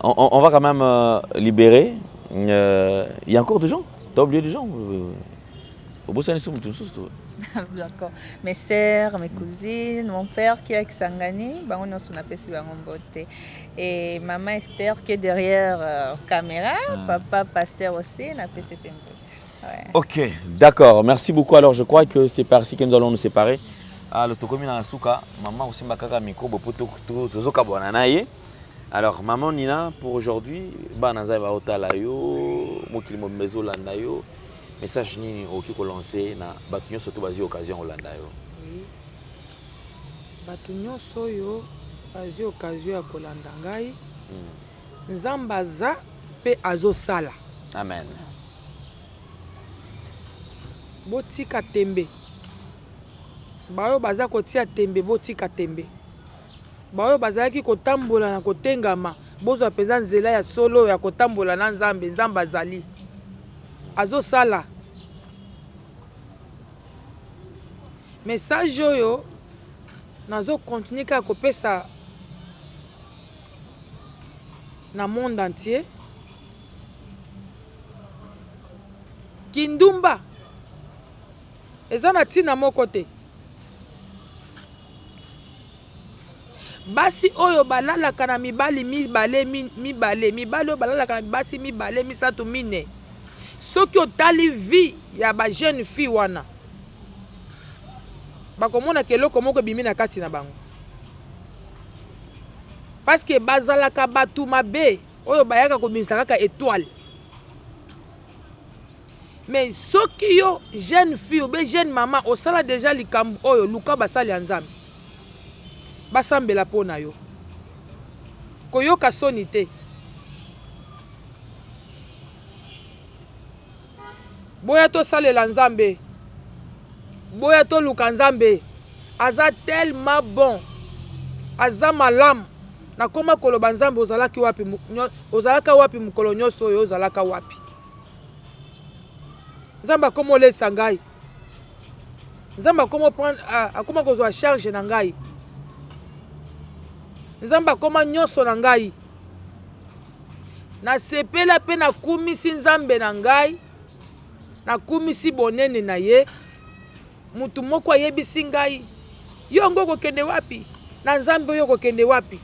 on, on va quand même euh, libérer. Euh, il y a encore des gens Tu as oublié des gens obosani so moto mosusu to d'accord mes sœurs mes cousines mon père qui est à Kisangani bango nyonso napesi bango mbote et maman Esther qui est derrière euh, caméra ah. papa pasteur aussi napesi mpe mbote ouais. ok d'accord merci beaucoup alors je crois que c'est par ici que nous allons nous séparer alors tokomi na suka mama osimba kaka micro bopo tozokabwana na ye alors maman Nina pour aujourd'hui bana nzambe baotala yo mokili mobimba ezolanda yo Message nini okoki ko lancer na batu nionso to bazui occasion ya kolanda yo? Oui. Batu nionso oyo bazui occasion ya kolanda ngai, mm. Nzambe aza pe azosala. Amen. Botika tembe. Baoyo baza kotia tembe, botika tembe. Baoyo bazalaki kotambola na kotengama, bozwa mpenza nzela ya solo ya kotambola na Nzambe. Nzambe azali. Azosala. Message oyo nazo continuer kaka kopesa na monde entier. Kindumba eza na ntina moko te. Basi oyo balalaka na mibali mibale, mibale, mibali oyo balalaka na basi mibale, misatu, mine. Soki otali vie ya ba jeune fille wana, bakomona ke eloko moko ebimi na kati na bango. Parce que bazalaka batu mabe oyo bayaka kobimisa kaka etoile. Mais soki yo jeune fille ou bien jeune maman osala dejà likambu oyo luka basali ya nzambe basambela po na yo. Koyoka soni te. Boya tosalela nzambe. Boya toluka nzambe. Aza tellement bon. Aza malamu. Nakoma koloba nzambe ozalaki wapi ozalaka wapi mokolo nyonso oyo ozalaka wapi. Nzambe akoma olesa ngai. Nzambe akoma prendre akoma kozwa charge na ngai. Nzambe akoma nyonso na ngai. Nasepela mpe nakumisi Nzambe na ngai, nakumisi bonene na ye. Mutu moko ayebisi ngai, yo yango okokende wapi? Na Nzambe oyo okokende wapi?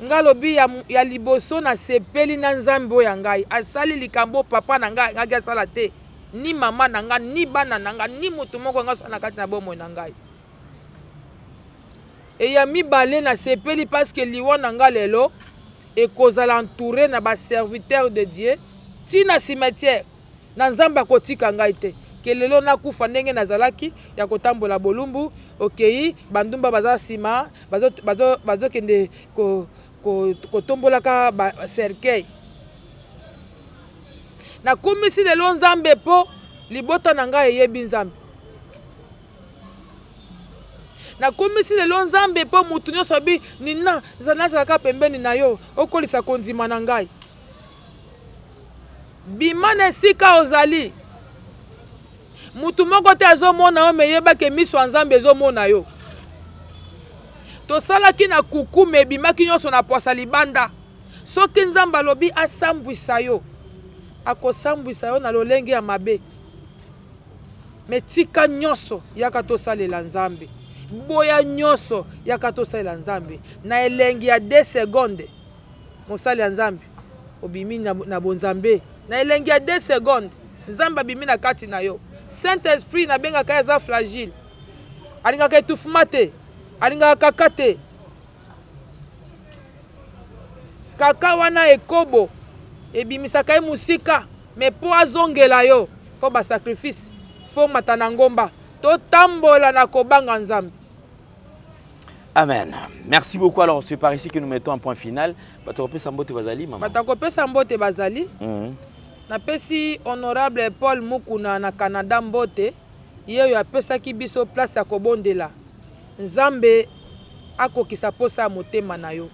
Ngai alobi ya, ya liboso nasepeli na Nzambe oyo ya ngai asali likambo oyo papa na ngai alingaki asala te, ni mama na ngai, ni bana na ngai, ni mutu moko ngai asala na kati na bomoi na ngai. Et ya mibale nasepeli parce que liwa na nga lelo ekozala entoure na ba serviteurs de Dieu ti na cimetière. Na Nzambe akotika ngai te ke lelo nakufa ndenge nazalaki ya kotambola bolumbu okeyi bandumba baza sima bazo bazo bazokende ko kotombolaka ba cercueil. Nakumisi lelo Nzambe po libota na ngai eyebi Nzambe. Nakumisi lelo Nzambe po mutu nyonso abi Nina nazalaka pembeni na yo okolisa kondima na ngai. Bima na esika ozali. Mutu moko te azomona yo me yeba ke miso ya Nzambe ezomona yo. Tosalaki na kuku me ebimaki nyonso na pwasa libanda. Soki Nzambe alobi asambwisa yo, akosambwisa yo na lolenge ya mabe. Me tika nyonso, yaka tosalela Nzambe. Boya nyonso, yaka tosalela Nzambe. Na elengi ya 2 secondes, mosali ya Nzambe, obimi na, na bonzambe. Na elengi ya 2 secondes, Nzambe abimi na kati na yo. Saint-Esprit nabengaka ye aza fragile. Alingaka etouffement te, alingaka kaka te. Kaka wana ekobo ebimisaka ye musika mais po azongela yo faut ba sacrifice faut mata na ngomba totambola na kobanga Nzambe. Amen. Merci beaucoup. Alors, c'est par ici que nous mettons un point final. Bato kopesa mbote bazali, maman. Bato kopesa mbote bazali. Mm -hmm. Napesi honorable Paul Mukuna na Canada mbote. Ye oyo apesaki biso place ya kobondela. Nzambe akokisa posa ya motema na yo.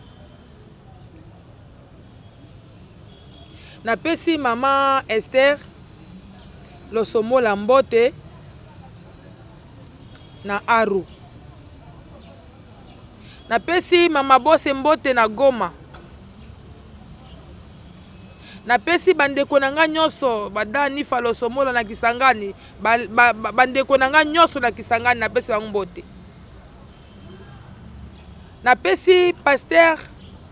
Napesi mama Esther Losomola mbote na Aru. Napesi mama Bose mbote na Goma. Napesi bandeko na nga nyonso badani Falosomola na Kisangani Bandeko ba, ba na ngai nyonso na Kisangani napesi bango mbote. Napesi pasteur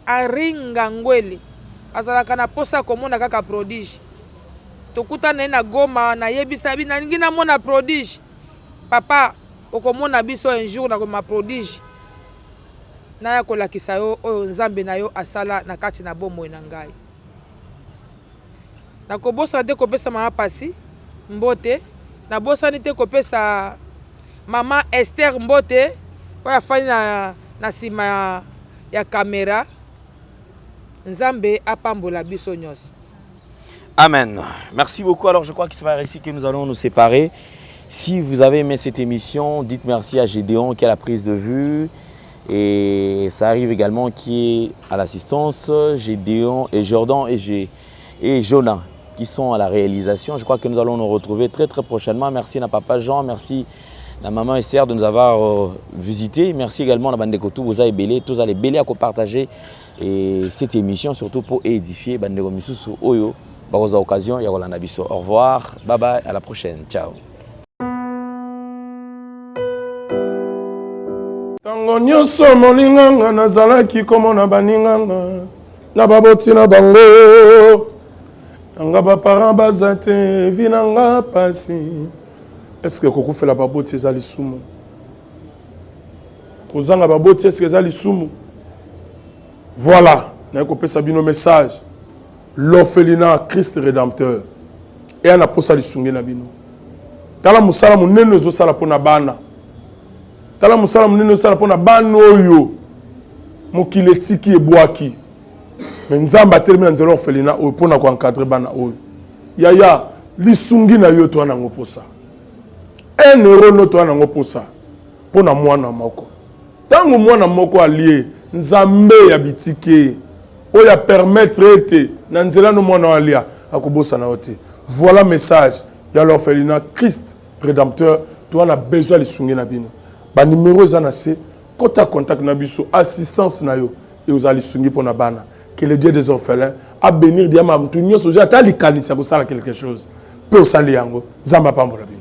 Henri Ngangwele azalaka na posa ya komona kaka prodige. Tokutana ye na Goma, nayebisa bi nalingi namona prodige. Papa okomona biso un jour na koma prodige. Naya kolakisa yo oyo Nzambe na yo asala na kati na bomoi na ngai. Nakobosana te kopesa mama Pasi mbote. Nabosani te kopesa mama Esther mbote oyo afandi na, na sima ya, ya kamera. Nzambe apambola biso nyonso. Amen. Merci beaucoup. Alors, je crois que c'est par ici que nous allons nous séparer. Si vous avez aimé cette émission, dites merci à Gédéon qui a la prise de vue. Et ça arrive également qui est à l'assistance, Gédéon et Jordan et, G, et Jonah qui sont à la réalisation. Je crois que nous allons nous retrouver très très prochainement. Merci à papa Jean, merci à maman Esther de nous avoir euh, visité. Merci également à Bande Kotou, vous avez belé, tous allez belé à partager et cette émission surtout pour édifier Bande Misusu Oyo. Bakoza occasion ya kolanda biso. Au revoir, bye bye, à la prochaine. Ciao. Tango nyonso moninga nga nazalaki komona baninga nga na baboti na bango na nga ba parents baza te vie na nga pasi. Est-ce que kokufela baboti eza lisumu? Kozanga baboti est-ce que eza lisumu? Voilà, naye kopesa bino message. L'orphelinat Christ Redempteur eya na posa lisungi na bino. Tala mosala monene ozosala mpo na bana. Tala mosala monene ozosala mpo na bana oyo mokili etiki ebwaki. Mais Nzambe atelemi na nzela orphelinat oyo mpo na ko encadrer bana oyo. Yaya, lisungi na yo toa nango posa. Un euro no toa nango posa mpo na mwana moko. Tango mwana moko alie, Nzambe ya bitike oyo a permettre ete na nzela no mwana oyo alia, akobosana yo te. Voilà message ya l'orphelinat Christ Redempteur, toza na besoin ya lisungi na bino. Ba numero eza na se, kota contact na biso, assistance na yo ekozala lisungi pona bana. Que le Dieu des orphelins a benir diama mutu nionso ozwi ata likanisi ya kosala quelque chose pe osali yango, Nzambe apambola bino.